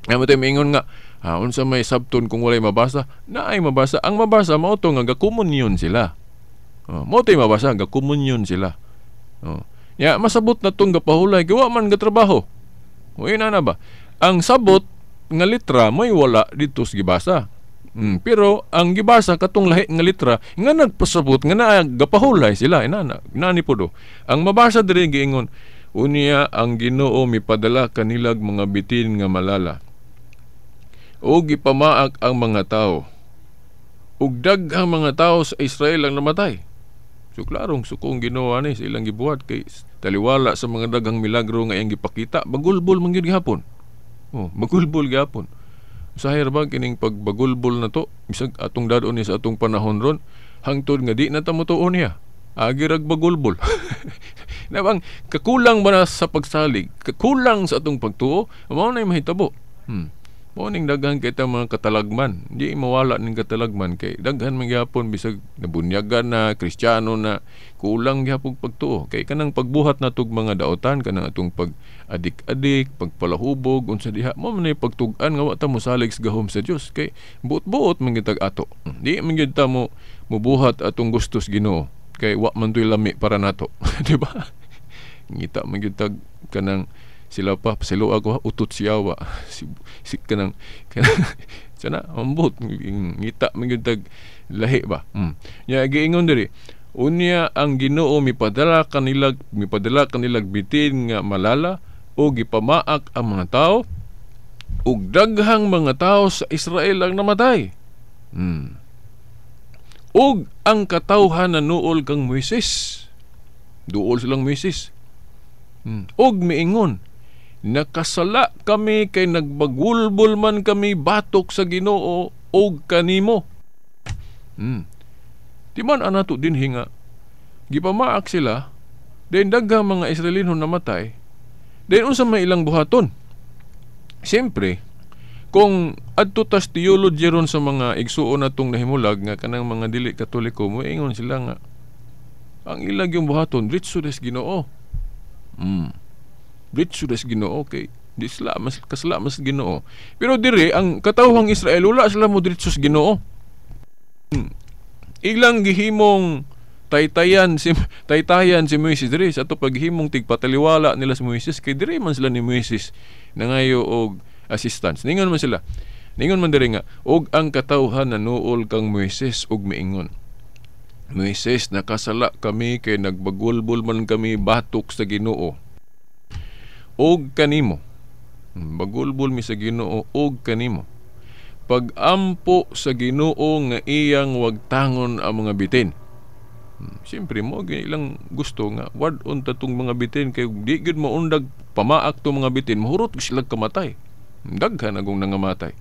E: Nga mo tayo maingon nga unsa may sabton kung walay mabasa, naay mabasa. Ang mabasa mao to nga gakomunyon sila. Oh, mao to'y mabasa gakomunyon sila. Oh. Ya masabot na tong gapahulay kay wa man gatrabaho. O ina na ba? Ang sabot nga litra may wala dito sa gibasa. Pero ang gibasa katong lahi nga litra nga nagpasabot nga naa gapahulay sila inana. Nani po do. Ang mabasa diri giingon unya ang Ginoo mipadala kanilag mga bitin nga malala. O gipamaak ang mga tao. Ug daghang mga tao sa Israel ang namatay. So klarong sukong Ginoo ani sa ilang gibuhat kay taliwala sa mga daghang milagro nga iyang gipakita, bagulbol man gyud gihapon. Oh, bagulbol gihapon. Usahay ra ba kining pagbagulbol na to bisag atong dad-on ni sa atong panahon ron hangtod nga di na ta motuon niya. Agi rag bagulbol. Nabang kakulang ba na sa pagsalig, kakulang sa atong pagtuo, mao na mahitabo. Mao ning daghan kay ta mga katalagman. Di mawala ning katalagman kay daghan man gyapon bisag nabunyagan na, Kristiyano na, kulang gyapon pagtuo. Kay kanang pagbuhat natog mga daotan, kanang atong pag-adik-adik, pagpalahubog, unsa diha, mao man ay pagtug-an nga wa ta mosalig sa gahom sa Dios kay buot-buot man gyud tag ato. Di man gyud ta mo mubuhat atong gusto sa Ginoo kay wa man to'y lami para nato. Di ba? Ngita man gyud tag kanang sila pa pasilo ako utot siyawa si kanang sana ambot ngita man gyud tag lahi ba. Nya giingon diri, unya ang Ginoo mipadala kanilag bitin nga malala o gipamaak ang mga tao ug daghang mga tao sa Israel ang namatay. Ug ang katawhan nanuol kang Moises. Duol silang Moises. Ug miingon, "Nakasala kami kay nagbagulbol man kami batok sa Ginoo og kanimo." Di man anato dinhi nga gipamaak sila, then daghang mga Israelinhon namatay, then unsa may ilang buhaton? Siyempre, kung adto tas theology ron sa mga igsuon natong nahimulag nga kanang mga dili Katoliko, moingon sila nga ang ilang yung buhaton diretso des Ginoo. Diretso des Ginoo kay di sila mas kasala mas Ginoo. Pero diri ang katawhang Israel wala sila mo diretso sa Ginoo. Ilang gihimong taytayan si Moises diri sa ato paghimong tigpataliwala nila si Moises kay diri man sila ni Moises nangayo og assistance. Ningon man sila. Ningon man diri nga og ang katawhan nanuol kang Moises ug miingon, "Moises, nakasala kami kay nagbagulbol man kami batok sa Ginoo og kanimo." Bagulbol mi sa Ginoo og kanimo. Pag-ampo sa Ginoo nga iyang wagtangon ang mga bitin. Siyempre mo ilang gusto nga wad-on ta tong mga bitin kay di gyud maundag pamaak tong mga bitin, mahurot gyud sila kamatay. Daghan agong nangamatay.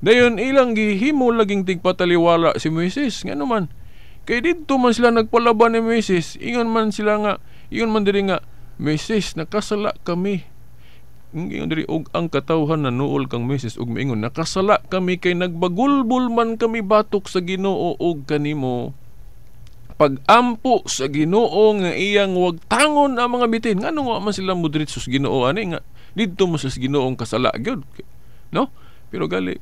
E: Dayon ilang gihimo laging tigpataliwala si Moises, ngano man kay didto man sila nagpalaban ni Moises. Ingon man sila nga, ingon man diri nga, "Moises, nakasala kami." Ingon diri, og ang katawhan nanuol kang Moises ug miingon, "Nakasala kami kay nagbagulbol man kami batok sa Ginoo og kanimo. Pag-ampo sa Ginoo nga iyang wagtangon ang mga bitin." Ngano wa man sila mo diretso sa Ginoo ani nga didto mo sa Ginoong kasala gyud, no? Pero gali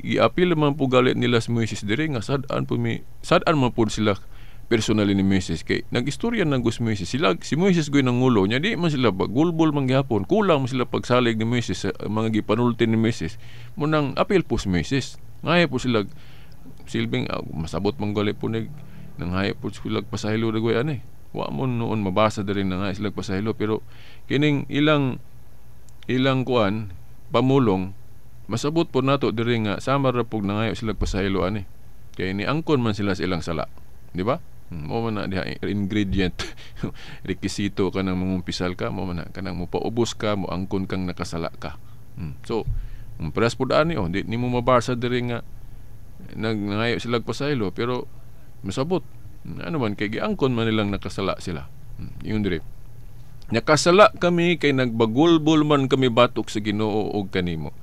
E: giapil man po gali nila si Moises diri nga sad-an po mi, sad-an man po sila personally ni Moises kay nag-istorya nang si Moises. Sila si Moises goy nangulo nya, di man sila bagulbol man gihapon, kulang man sila pagsalig ni Moises sa mga gipanulti ni Moises. Mo nang apil po si Moises, ngayo po sila silbing masabot man gali po ni nanghayo po sila pasaylo dagway ani. Wa mo noon mabasa diri na nga sila pasaylo, pero kining ilang ilang kuan pamulong, masabot po nato diri nga sama ra pug nangayo sila pasaylo ani kay ni angkon man sila sa ilang sala, di ba? Mo man na diha ingredient, rekisito kanang mangumpisal ka, mo man na kanang mopaubos ka, mo angkon kang nakasala ka. So parehas pud ani, oh, di nimo mabasa diri nga nagnangayo sila pasaylo, pero masabot ano man kay giangkon man nilang nakasala sila. Yun diri, "Nakasala kami kay nagbagulbol man kami batok sa Ginoo og kanimo.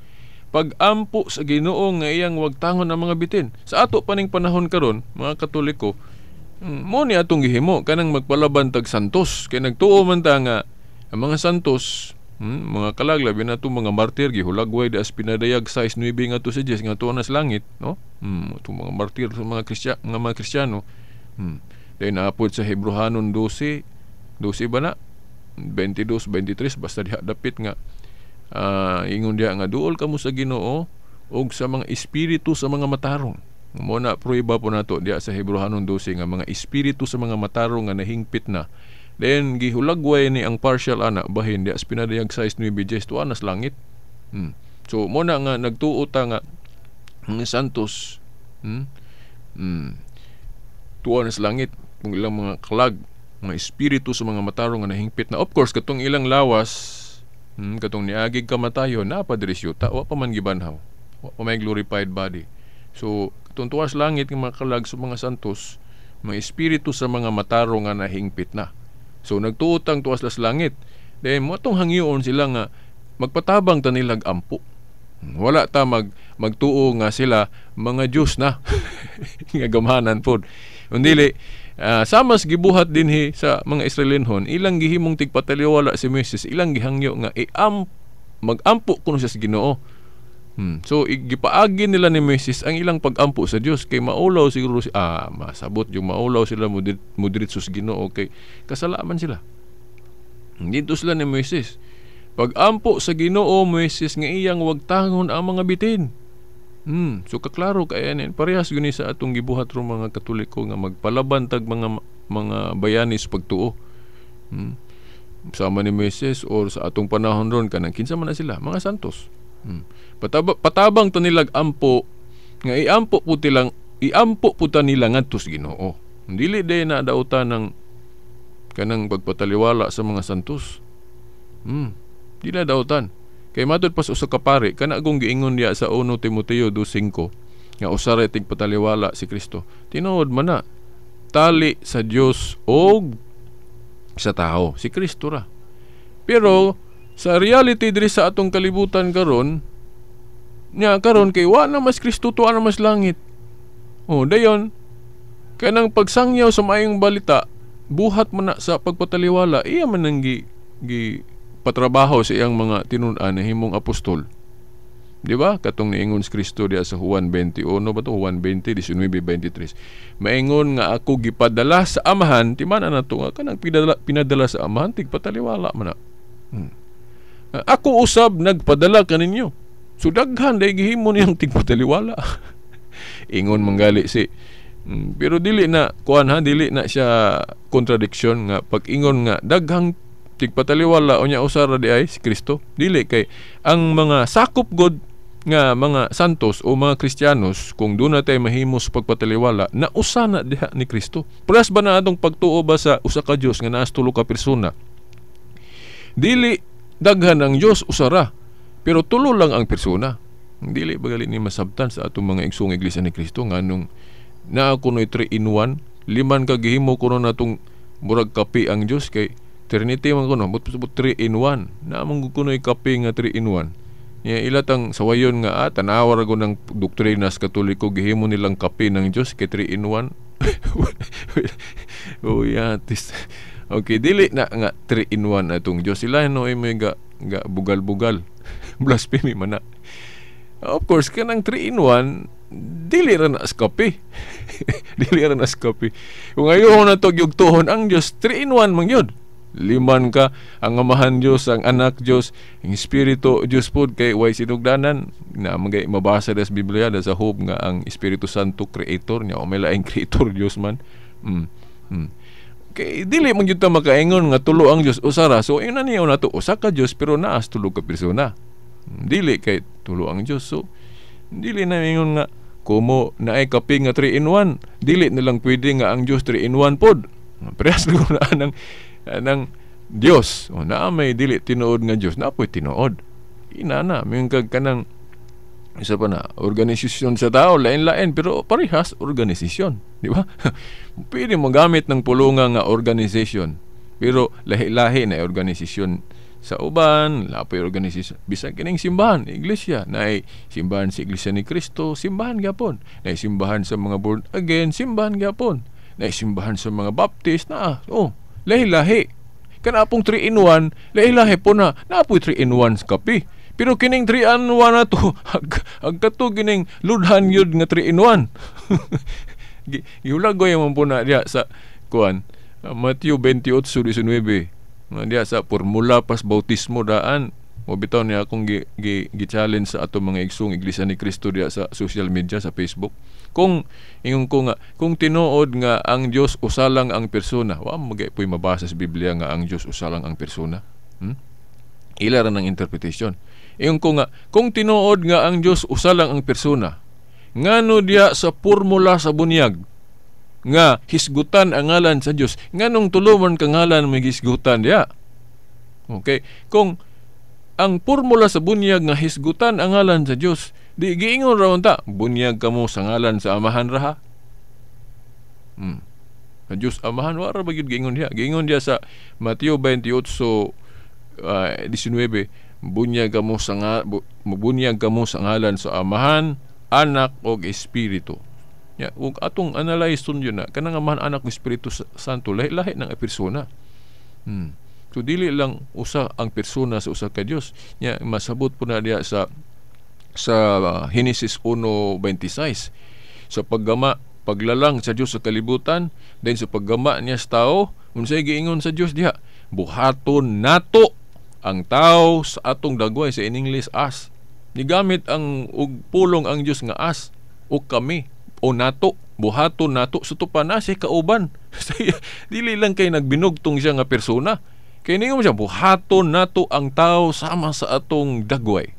E: Pag-ampo sa Ginoo nga iyang wagtangon ang mga bitin." Sa ato paning panahon karon, mga Katoliko, mo ni atong gihimo kanang magpalaban tag santos kay nagtuo man ta nga ang mga santos, mga kalag, labi na itong mga martir gihulagway di as pinadayag 6:9 nga to si Jesus nga tuwa na sa langit, no? Itong mga martir sa mga Kristiyano. Dahil naapod sa Hebrohanon 12, 12 ba na? 22, 23, basta diha dapit nga ingon diha nga duol kamo sa Ginoo og sa mga espiritu sa mga matarong. Mo na prueba po nato diha sa Hebrohanon 12 nga mga espiritu sa mga matarong nga nahingpit na. Then gihulagway ni ang partial ana bahin diha sa pinadayag 6:9 Jes tuwa na sa langit. So mo na nga nagtuo ta nga mga santos, tuwa na sa langit kung ilang mga kalag, mga espiritu sa mga matarong nga nahingpit na. Of course, katong ilang lawas, katong niagig kamatayon na pa diri syuta, wa pa man gibanhaw, wa pa may glorified body. So katong tuwa sa langit nga mga kalag sa mga santos, mga espiritu sa mga matarong nga nahingpit na. So nagtuo tang tuwa sila sa langit. Then mo atong hangyoon sila nga magpatabang ta nilag ampo. Wala ta magtuo nga sila mga Diyos na nga gamhanan pod. Undili samas gibuhat dinhi sa mga Israelinhon, ilang gihimong tigpataliwala si Moises, ilang gihangyo nga magampo kuno siya sa Ginoo. So gipaagi nila ni Moises ang ilang pagampo sa Dios kay maulaw siguro si masabot yung maulaw sila mudiretso sa Ginoo kay kasalaman sila. Dito sila ni Moises. Pagampo sa Ginoo Moises nga iyang wagtangon ang mga bitin. So kaklaro kay ani parehas gyud ni sa atong gibuhat ro mga Katoliko nga magpalaban tag mga bayani sa pagtuo. Sama ni Moises or sa atong panahon ron kanang kinsa man na sila mga santos. Patabang ta nilag ampo nga iampo po ta nila ngadto sa Ginoo. Dili day na dautan ng kanang pagpataliwala sa mga santos. Di na dautan. Kay matud pa sa usa ka pari kana gong giingon diya sa 1 Timoteo 2:5 nga usa ra tigpataliwala si Kristo. Tinuod man na tali sa Dios og sa tao, si Kristo ra. Pero sa reality diri sa atong kalibutan karon, nya karon kay wa na mas Kristo, tuwa na mas langit. Oh, dayon kanang pagsangyaw sa maayong balita, buhat man na sa pagpataliwala, iya man nang gi patrabaho sa iyang mga tinun-an na himong apostol. Di ba? Katong niingon si Kristo diya sa Juan 21 ba to? Juan 20, 19, 23. Maingon nga ako gipadala sa Amahan, timan na to nga kanang pinadala sa Amahan, tigpataliwala man na. Ako usab nagpadala kaninyo. So daghan day gihimo niyang tigpataliwala. Ingon manggali si pero dili na kuan ha, dili na siya contradiction nga pag ingon nga daghang tigpataliwala unya usara di ay si Kristo. Dili kay ang mga sakop god nga mga santos o mga Kristiyanos kung doon na tayo mahimo sa pagpataliwala na usa na diha ni Kristo. Parehas ba na atong pagtuo ba sa usa ka Dios nga naas tulo ka persona? Dili daghan ang Dios, usara, pero tulo lang ang persona. Dili ba gali ni masabtan sa atong mga igsoong Iglesia ni Kristo nganong naa kunoy 3 in 1, liman ka gihimo kuno natong murag kape ang Dios kay Trinity man kuno, but 3 in 1. Naa man kunoy kape nga 3 in 1. Ya ilatang sawayon nga tanawa ra ng doktrina sa Katoliko gihimo nilang kape ng Dios kay 3 in 1. Oh yeah, this. Okay, dili na nga 3 in 1 atong Dios. Sila no ay may ga bugal-bugal. Blasphemy man na. Of course, kanang 3 in 1 dili ra na as kape. Dili ra na as kape. Kung ayaw na to gyugtuhon ang Dios, 3 in 1 man gyud. Liman ka ang Amahan Dios, ang Anak Dios, ang Espiritu Dios pod kay way sinugdanan na magay mabasa das Biblia da sa hope nga ang Espiritu Santo creator niya o may laing creator Dios man. Kay dili man gyud ta makaingon nga tulo ang Dios usara. So ingon niya nato usa ka Dios pero naas tulo ka persona. Dili kay tulo ang Dios. So dili na ingon nga kumo naay kape nga 3 in 1, dili na lang pwede nga ang Dios 3 in 1 pod. Parehas na anang ng Dios. O naa may dili tinuod nga Dios, naa poy tinuod. Inana, may kag kanang isa pa na organisasyon sa tao, lain-lain pero parehas organisasyon, di ba? Pwede magamit ng pulunga nga organization, pero lahi-lahi na organisasyon sa uban, lapoy organisasyon bisan kining simbahan, iglesia, naay simbahan sa Iglesia ni Kristo, simbahan gyapon. Naay simbahan sa mga born again, simbahan gyapon. Naay simbahan sa mga Baptist na, oh, lahi-lahi. Kana pong 3 in 1, lahi-lahi po na. Naapoy 3 in 1 sa kape. Pero kining 3 in 1 na to, ag kato kining ludhan yun nga 3 in 1. Gihulagoy man po na diya sa kuan, Matthew 28:19. Nga diya sa formula pas bautismo daan. O bitaw niya akong gi-challenge sa atong mga igsoong Iglesia ni Kristo diya sa social media, sa Facebook. Kung ingon ko nga, kung tinuod nga ang Dios usa lang ang persona, wa magay po'y mabasa sa Biblia nga ang Dios usa lang ang persona. Ila ra ng interpretation. Ingon ko nga, kung tinuod nga ang Dios usa lang ang persona, ngano diya sa formula sa bunyag nga hisgutan ang ngalan sa Dios, nganong tulo man ka ngalan may hisgutan diya? Okay, kung ang formula sa bunyag nga hisgutan ang ngalan sa Dios, di giingon ra unta, bunyag kamo sa ngalan sa Amahan raha. Sa Dios Amahan wa ra ba gyud giingon diha? Giingon diha sa Mateo 28:19, Bunyag kamo sa nga, bunyag kamo sa ngalan sa Amahan, Anak ug Espiritu. Ya, ug atong analyze yun na kanang Amahan, Anak ug Espiritu Santo lahi-lahi ng persona. So dili lang usa ang persona sa usa ka Dios. Nya masabot po na diya sa Genesis 1:26. Sa paggama, paglalang sa Dios sa kalibutan, then sa paggama niya sa tao, unsay giingon sa Dios diha? Buhaton nato ang tao sa atong dagway, sa in English us. Gigamit ang og pulong ang Dios nga us o kami o nato, buhaton nato sa tupa na siya kauban. Dili lang kay nagbinugtong siya nga persona. Kay ningon siya, buhaton nato ang tao sama sa atong dagway.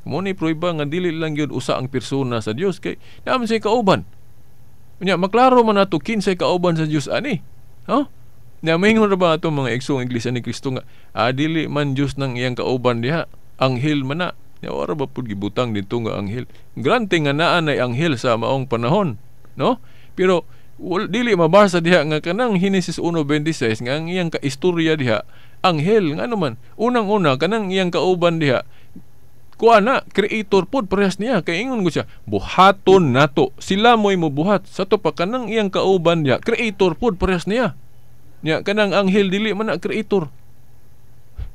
E: Mo ni prueba nga dili lang gyud usa ang persona sa Dios kay naa man siya kauban. Unya maklaro man nato kinsay kauban sa Dios ani. Ha? Nya maingon ra ba atong mga igsoong Iglesia ni Kristo nga dili man Dios nang iyang kauban diha, anghel man na. Nya ora ba pud gibutang didto nga anghel? Grante nga naa nay anghel sa maong panahon, no? Pero dili mabasa diha nga kanang Genesis 1:26 nga ang iyang kaistorya diha anghel. Ngano man, unang-una kanang iyang kauban diha kuha na, creator pod parehas niya. Kay ingon ko siya, buhaton nato, sila mo'y mobuhat. Sa to pa kanang iyang kauban diha, creator pod parehas niya. Nya kanang anghel dili man na creator.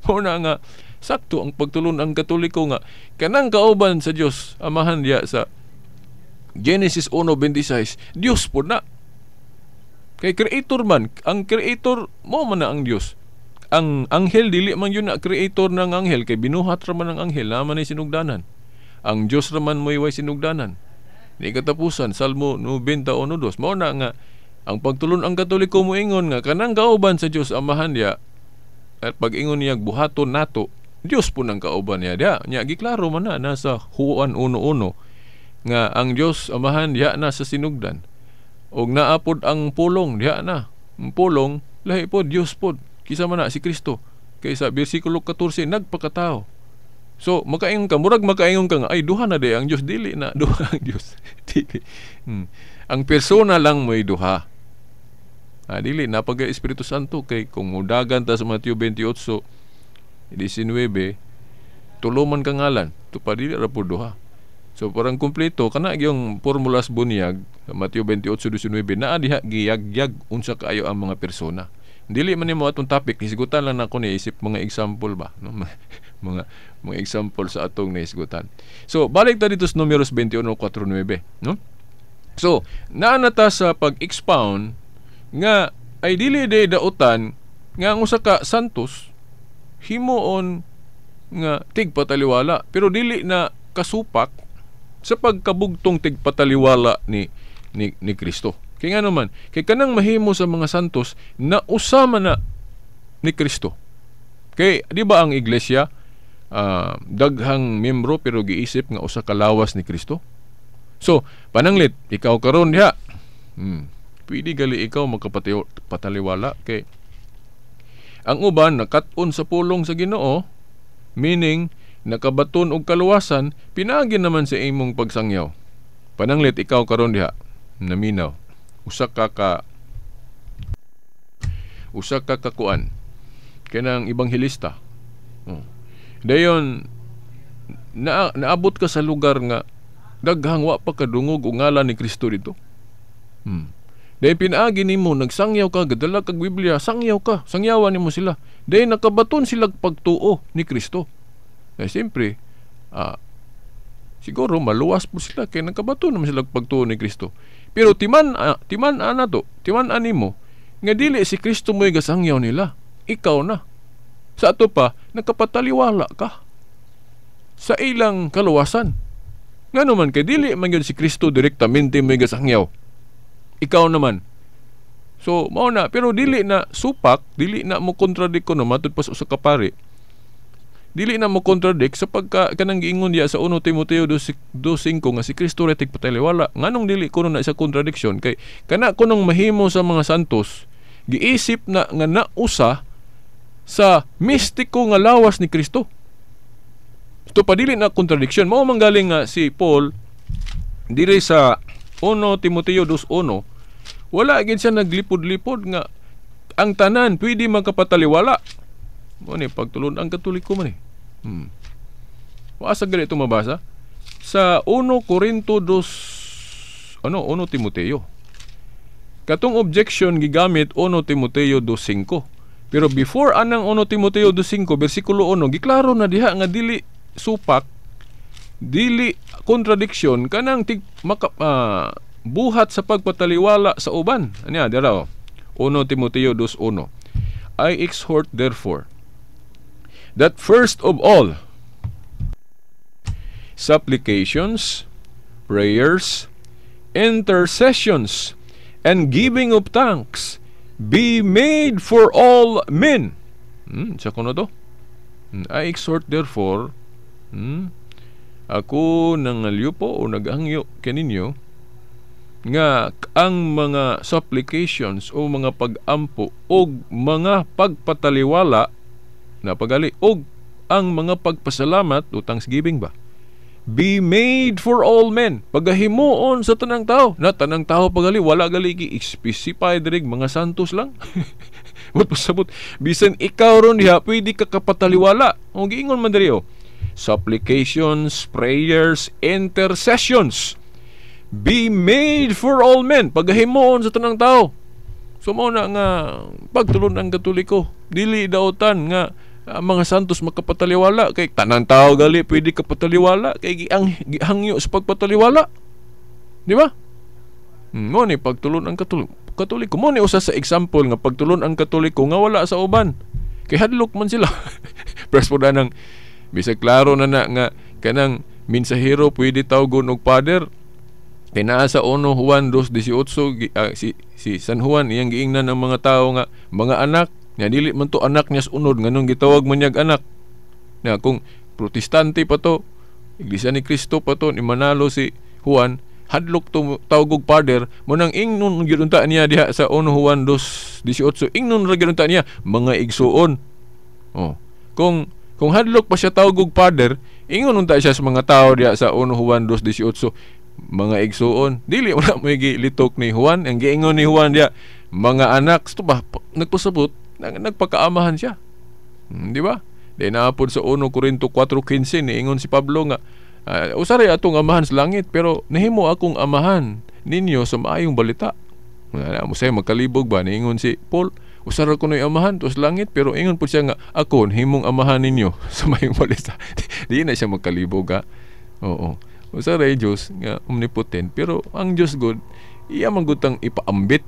E: Mao na nga sakto ang pagtulon ang Katoliko nga kanang kauban sa Dios Amahan diha sa Genesis 1:26, Dios pod na. Kay creator man, ang creator mo man na ang Dios. Ang anghel dili man yun na creator ng anghel kay binuhat ra man ang anghel, naa man ay sinugdanan. Ang Dios ra man mo'y way sinugdanan. Di katapusan, Salmo 91:2. Mao na nga ang pagtulon ang Katoliko moingon nga kanang kauban sa Dios Amahan diha at pag-ingon niya buhaton nato, Dios po nang kauban niya diha. Nya giklaro man na nasa Juan 1:1 nga ang Dios Amahan diha na sa sinugdan. Og naa pod ang pulong diha na. Ang pulong lahi pod Dios pod. Kisa man na si Kristo. Kay sa bersikulo 14 nagpakatao. So makaingon ka, murag makaingon ka nga ay duha na di ang Dios, dili na duha ang Dios. Dili. Ang persona lang mo'y duha. Dili na pag Espiritu Santo kay kung mudagan ta sa Mateo 28:19, tulo man ka ngalan, tupa dili ra pud duha. So parang kumpleto kana gyung formulas bunyag sa Mateo 28:19 naa diha giyagyag unsa kaayo ang mga persona. Dili man nimo atong topic, hisgutan lang nako ni isip mga example ba, no? mga example sa atong nahisgutan. So balik ta dito sa Numeros 21:49, no? So naa na ta sa pag-expound nga ay dili day dautan nga ang usa ka santos himuon nga tigpataliwala, pero dili na kasupak sa pagkabugtong tigpataliwala ni Kristo. Kay ngano man, kay kanang mahimo sa mga santos na usama na ni Kristo. Kay di ba ang iglesia daghang membro pero giisip nga usa ka lawas ni Kristo? So pananglit ikaw karon diha, pwede gali ikaw magkapataliwala kay ang uban nakat-on sa pulong sa Ginoo, meaning nakabaton og kaluwasan pinaagi naman sa imong pagsangyaw. Pananglit ikaw karon diha naminaw, usa ka kakuan kanang ebanghelista. Dayon naabot ka sa lugar nga daghang wa pa kadungog og ngalan ni Kristo dito. Dayon pinaagi nimo nagsangyaw ka, gadala kag Biblia, sangyaw ka, sangyawan nimo sila. Dayon nakabaton sila pagtuo ni Kristo. Eh siyempre, siguro maluwas po sila kay nakabaton naman sila pagtuo ni Kristo. Pero timan ana to, timan animo nga dili si Kristo mo'y gasangyaw nila, ikaw na. Sa ato pa nakapataliwala ka sa ilang kaluwasan. Ngano man kay dili man gyud si Kristo direktamente mo'y gasangyaw, ikaw naman. So mao na, pero dili na supak, dili na mo contradict kuno matud pa sa usa ka pari. Dili na mo contradict sa pagka kanang giingon diya sa 1 Timoteo 2:5 nga si Kristo ra tigpataliwala. Nganong dili kuno na isa contradiction kay kana kunong mahimo sa mga santos giisip na nga nausa sa mistiko nga lawas ni Kristo. Ito pa dili na contradiction. Mao man galing nga si Paul diri sa 1 Timoteo 2:1 wala gid siya naglipod-lipod nga ang tanan pwede magkapataliwala. Mo ni pagtulon ang Katoliko man eh. Asa gali ito mabasa? Sa 1 Corinto 2, ano, 1 Timoteo. Katong objection gigamit 1 Timoteo 2:5. Pero before anang 1 Timoteo 2:5 bersikulo 1, giklaro na diha nga dili supak, dili contradiction kanang buhat sa pagpataliwala sa uban. Anya dira oh. 1 Timoteo 2:1. I exhort therefore that first of all supplications, prayers, intercessions, and giving of thanks be made for all men. Sa kuno to? I exhort therefore, ako nangalyupo o naghangyo kaninyo nga ang mga supplications o mga pag-ampo o mga pagpataliwala na pagali og ang mga pagpasalamat o thanksgiving ba be made for all men, pagahimuon sa tanang tao na tanang tao pagali, wala gali gi-specify diri mga santos lang. But pasabot bisan ikaw ron diha pwede ka kapataliwala. O giingon man diri oh, supplications, prayers, intercessions be made for all men, pagahimuon sa tanang tao. So mao na nga pagtulon ang Katoliko, dili daotan nga ang mga santos makapataliwala kay tanang tao gali pwede kapataliwala kay gihangyo sa pagpataliwala, di ba? Mo ni pagtulon ang Katoliko. Mo ni usa sa example nga pagtulon ang Katoliko nga wala sa uban kay hadlok man sila. Press po nang bisag klaro na na nga kanang mensahero pwede tawgon og father kay naa sa 1 Juan 2:18, si San Juan iyang giingnan ang mga tao nga mga anak nga dili man to anak niya sa unod, nganong gitawag man niyag anak. Na kung Protestante pa to, Iglesia ni Cristo pa to, ni manalo si Juan, hadlok to tawag og father, mo nang ingnon gyud unta niya diha sa 1 Juan 2:18, ingnon ra gyud unta niya mga igsuon. Oh, kung hadlok pa siya tawag og father, ingon unta siya sa mga tao diha sa 1 Juan 2:18, mga igsuon. Dili wala mo gilitok ni Juan, ang giingon ni Juan diha mga anak. Sto ba nagpasabot nagpakaamahan siya. Di ba? Di naapod sa 1 Corinto 4:15 niingon si Pablo nga usaray atong amahan sa langit pero nahimo akong amahan ninyo sa maayong balita. Mo say magkalibog ba niingon si Paul, usara ko noy amahan to sa langit pero ingon pud siya nga ako nahimong amahan ninyo sa maayong balita. Di na siya magkalibog ha. Oo. Usaray Dios nga omnipotent pero ang Dios God iya man gud tang ipaambit.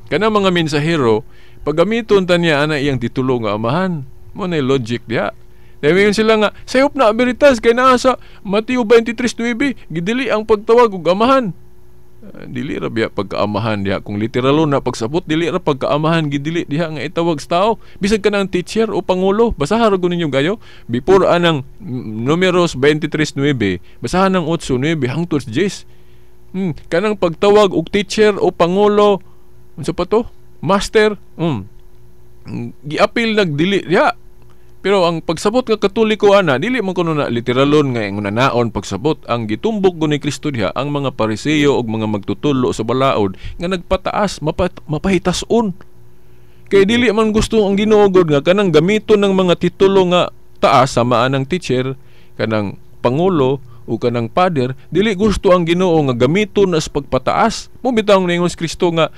E: Kana mga mensahero paggamiton ta niya ana iyang titulo nga amahan. Mo na logic diha. Dahil sila nga sayop na veritas kay naa sa Mateo 23:9 gidili ang pagtawag og amahan. Dili ra biya pagkaamahan diha kung literalo na pagsabot, dili ra pagkaamahan gidili diha nga itawag sa tao. Bisag kanang teacher o pangulo, basahan ra ninyo gayo before anang Numeros 23:9, basahan ang 8:9 hangtod 10. Kanang pagtawag og teacher o pangulo, unsa pa to? Master, giapil nagdili diha. Pero ang pagsabot nga Katoliko ana, dili man kuno na literalon nga ingon naon pagsabot. Ang gitumbok ko ni Kristo diha ang mga Pariseo ug mga magtutulo sa balaod nga nagpataas, mapahitason. Kay dili man gusto ang Ginoo gud nga kanang gamiton ng mga titulo nga taas sama anang teacher, kanang pangulo o kanang father, dili gusto ang Ginoo nga gamiton na sa pagpataas. Mo bitaw ningon si Kristo nga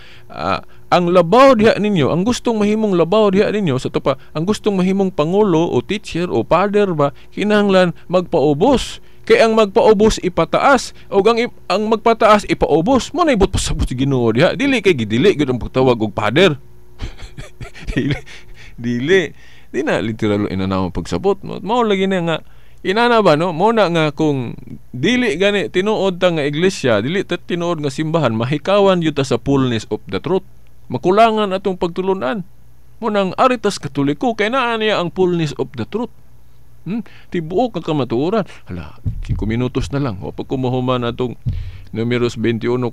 E: ang labaw diha ninyo, ang gustong mahimong labaw diha ninyo sa to pa, ang gustong mahimong pangulo o teacher o father ba, kinahanglan magpaubos. Kay ang magpaubos ipataas o ang magpataas ipaubos. Mo na ibot pasabot si Ginoo diha. Dili kay gidili gyud ang pagtawag og father. Dili. Di na literal inanaw pagsabot. Mao lagi na nga inana ba no? Mo na nga kung dili gani tinuod ta nga iglesia, dili ta tinuod nga simbahan, mahikawan gyud ta sa fullness of the truth. Makulangan atong pagtulunan. Mo nang aritas Katoliko kay naa niya ang fullness of the truth. Tibuok ang kamatuoran. Hala, 5 minutos na lang. O pag kumuhuman atong Numeros 21:4-9,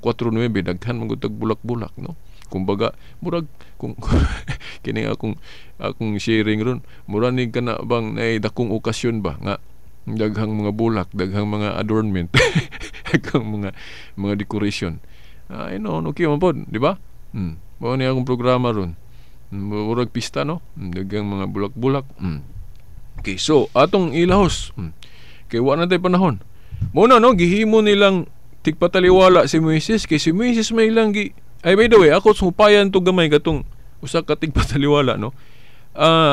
E: daghan man gud tag bulak-bulak no. Kumbaga, murag kung kini akong sharing ron, mura ni kana bang naay dakong okasyon ba nga daghang mga bulak, daghang mga adornment, daghang mga decoration. Ay no, okay man pod, di ba? Mao ni akong programa ron. Murag pista no, daghang mga bulak-bulak. Okay, so atong ilahos. Kay wa na tay panahon. Muna no, gihimo nilang tigpataliwala si Moises kay si Moises may lang gi. Ay, by the way, ako sumpayan to gamay katong usa ka tigpataliwala no.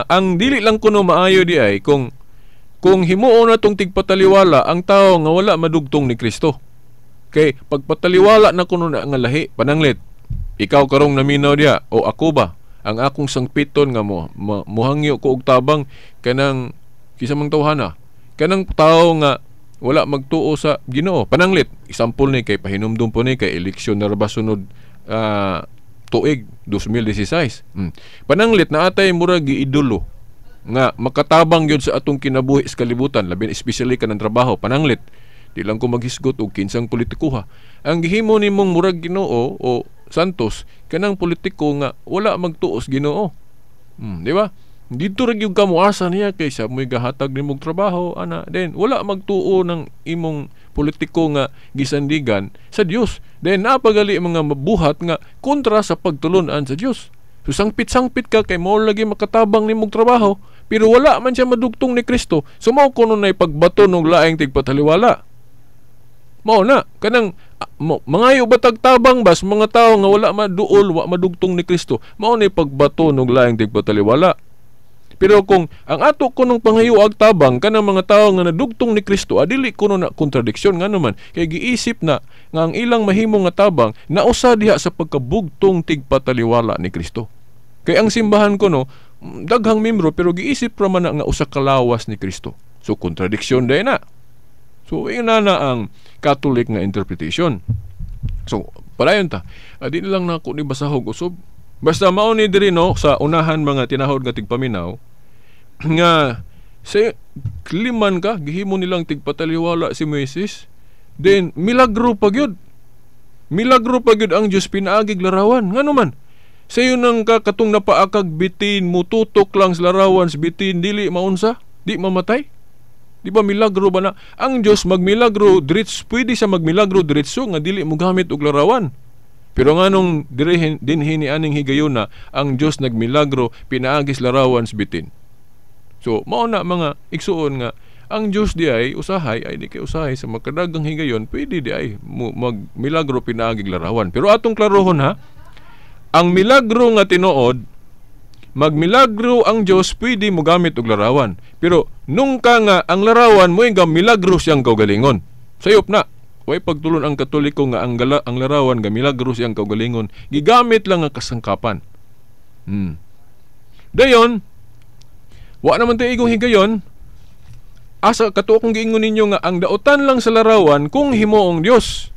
E: Ang dili lang kuno maayo di ay kung himuon na tong tigpataliwala ang tao nga wala madugtong ni Kristo. Kay pagpataliwala na kuno na nga lahi, pananglit ikaw karong naminaw diya o ako ba ang akong sangpiton nga mo muhangyo ko og tabang kanang kinsa mang tawhana, kanang tao nga wala magtuo sa Ginoo. Pananglit example ni kay pahinumdum po ni kay eleksyon na ra sunod tuig 2016. Pananglit na atay murag giidolo nga makatabang gyud sa atong kinabuhi sa kalibutan, labi especially kanang trabaho. Pananglit di lang ko maghisgot og kinsang politiko ha. Ang gihimo nimong murag Ginoo o santos kanang politiko nga wala magtuo sa Ginoo. Di ba? Dito ra gyud ka moasa niya kay sa mo'y gahatag nimong trabaho ana, then wala magtuo ng imong politiko nga gisandigan sa Dios. Then napagali mga mabuhat nga kontra sa pagtulun-an sa Dios. So sangpit-sangpit ka kay mao lagi makatabang nimong trabaho, pero wala man siya madugtong ni Kristo. So mao kuno nay pagbato og laing tigpataliwala. Mao na kanang mangayo ba tagtabang bas mga tawo nga wala maduol, wa madugtong ni Kristo. Mao ni pagbato og laing tigpataliwala. Pero kung ang ato kunong pangayo ag tabang kanang mga tawo nga nadugtong ni Kristo, adili kuno na kontradiksyon ngano man kay giisip na nga ang ilang mahimo nga tabang nausa diha sa pagkabugtong tigpataliwala ni Kristo. Kay ang simbahan kuno daghang membro pero giisip ra man na nga usa ka lawas ni Kristo. So kontradiksyon day na. So ina na ang Catholic nga interpretation. So padayon ta. Di na lang nako ni basahog usab. Basta mao ni diri no sa unahan mga tinahod nga tigpaminaw nga sa kliman ka gihimo nilang tigpataliwala si Moises, then milagro pa gyud. Milagro pa gyud ang Dios pinaagig larawan. Ngano man? Sayo nang katong napaakag bitin, mututok lang sa larawan sa bitin, dili maunsa, di mamatay. Di ba milagro ba na? Ang Dios magmilagro diretso, pwede siya magmilagro diretso nga dili mo gamit og larawan. Pero nganong diri dinhi ni aning higayuna ang Dios nagmilagro pinaagis larawan sa bitin. So mao na mga igsuon nga ang Dios di ay usahay ay di kay usahay sa makadagang higayon pwede di ay magmilagro pinaagig larawan. Pero atong klarohon ha, ang milagro nga tinuod, magmilagro ang Dios pwede mo gamit og larawan. Pero nung ka nga ang larawan mo nga milagro siyang kaugalingon. Sayop na. Way pagtulon ang Katoliko nga ang larawan nga milagro siyang kaugalingon, gigamit lang ang kasangkapan. Dayon, wa naman tayo igong higayon. Asa katuo kong giingon ninyo nga ang daotan lang sa larawan kung himuong Dios.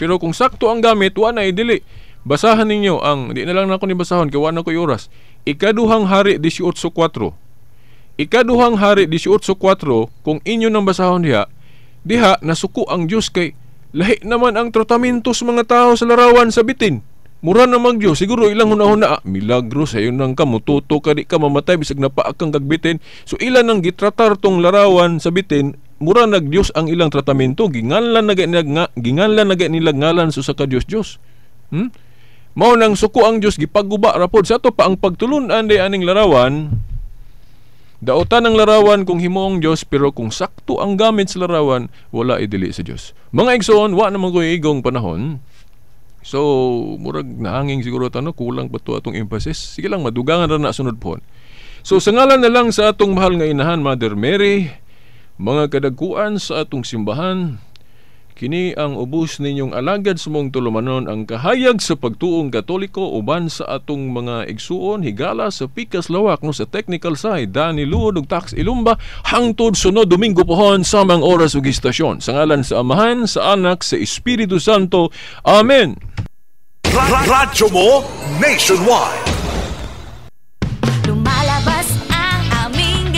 E: Pero kung sakto ang gamit, wa na idili. Basahan ninyo ang, di na lang nako ni basahon kay wa na ko'y oras. Ikaduhang Hari 18:4. Ikaduhang Hari 18:4, kung inyo nang basahon diha, diha nasuko ang Dios kay lahi naman ang tratamento sa mga tao sa larawan sa bitin. Mura na mag Dios, siguro ilang hunahuna, milagro sayo nang ka mututo ka di ka mamatay bisag napaak kang gagbitin. So ilan ang gitratar tong larawan sa bitin, mura nag Dios ang ilang tratamento, ginganlan na nila ngalan sa ka Dios Dios. Mao nang suko ang Dios gipaguba ra pod sa ato pa ang pagtulun-an day aning larawan. Daotan ang larawan kung himuong Dios, pero kung sakto ang gamit sa larawan, wala idili sa Dios. Mga igsoon, wa naman ko'y igong panahon. So, murag naanging siguro tano, kulang pa to atong emphasis. Sige lang, madugangan ra na sunod po. So, sa ngalan na lang sa atong mahal nga inahan, Mother Mary, mga kadagkuan sa atong simbahan, kini ang ubos ninyong alagad sa mong tulumanon ang kahayag sa pagtuong Katoliko uban sa atong mga igsuon higala sa pikas lawak no sa technical side Danny Luod ug Tax Ilumba hangtod sunod Domingo pohon samang oras ug istasyon. Sa ngalan sa Amahan, sa Anak, sa Espiritu Santo. Amen.
D: Radyo mo nationwide.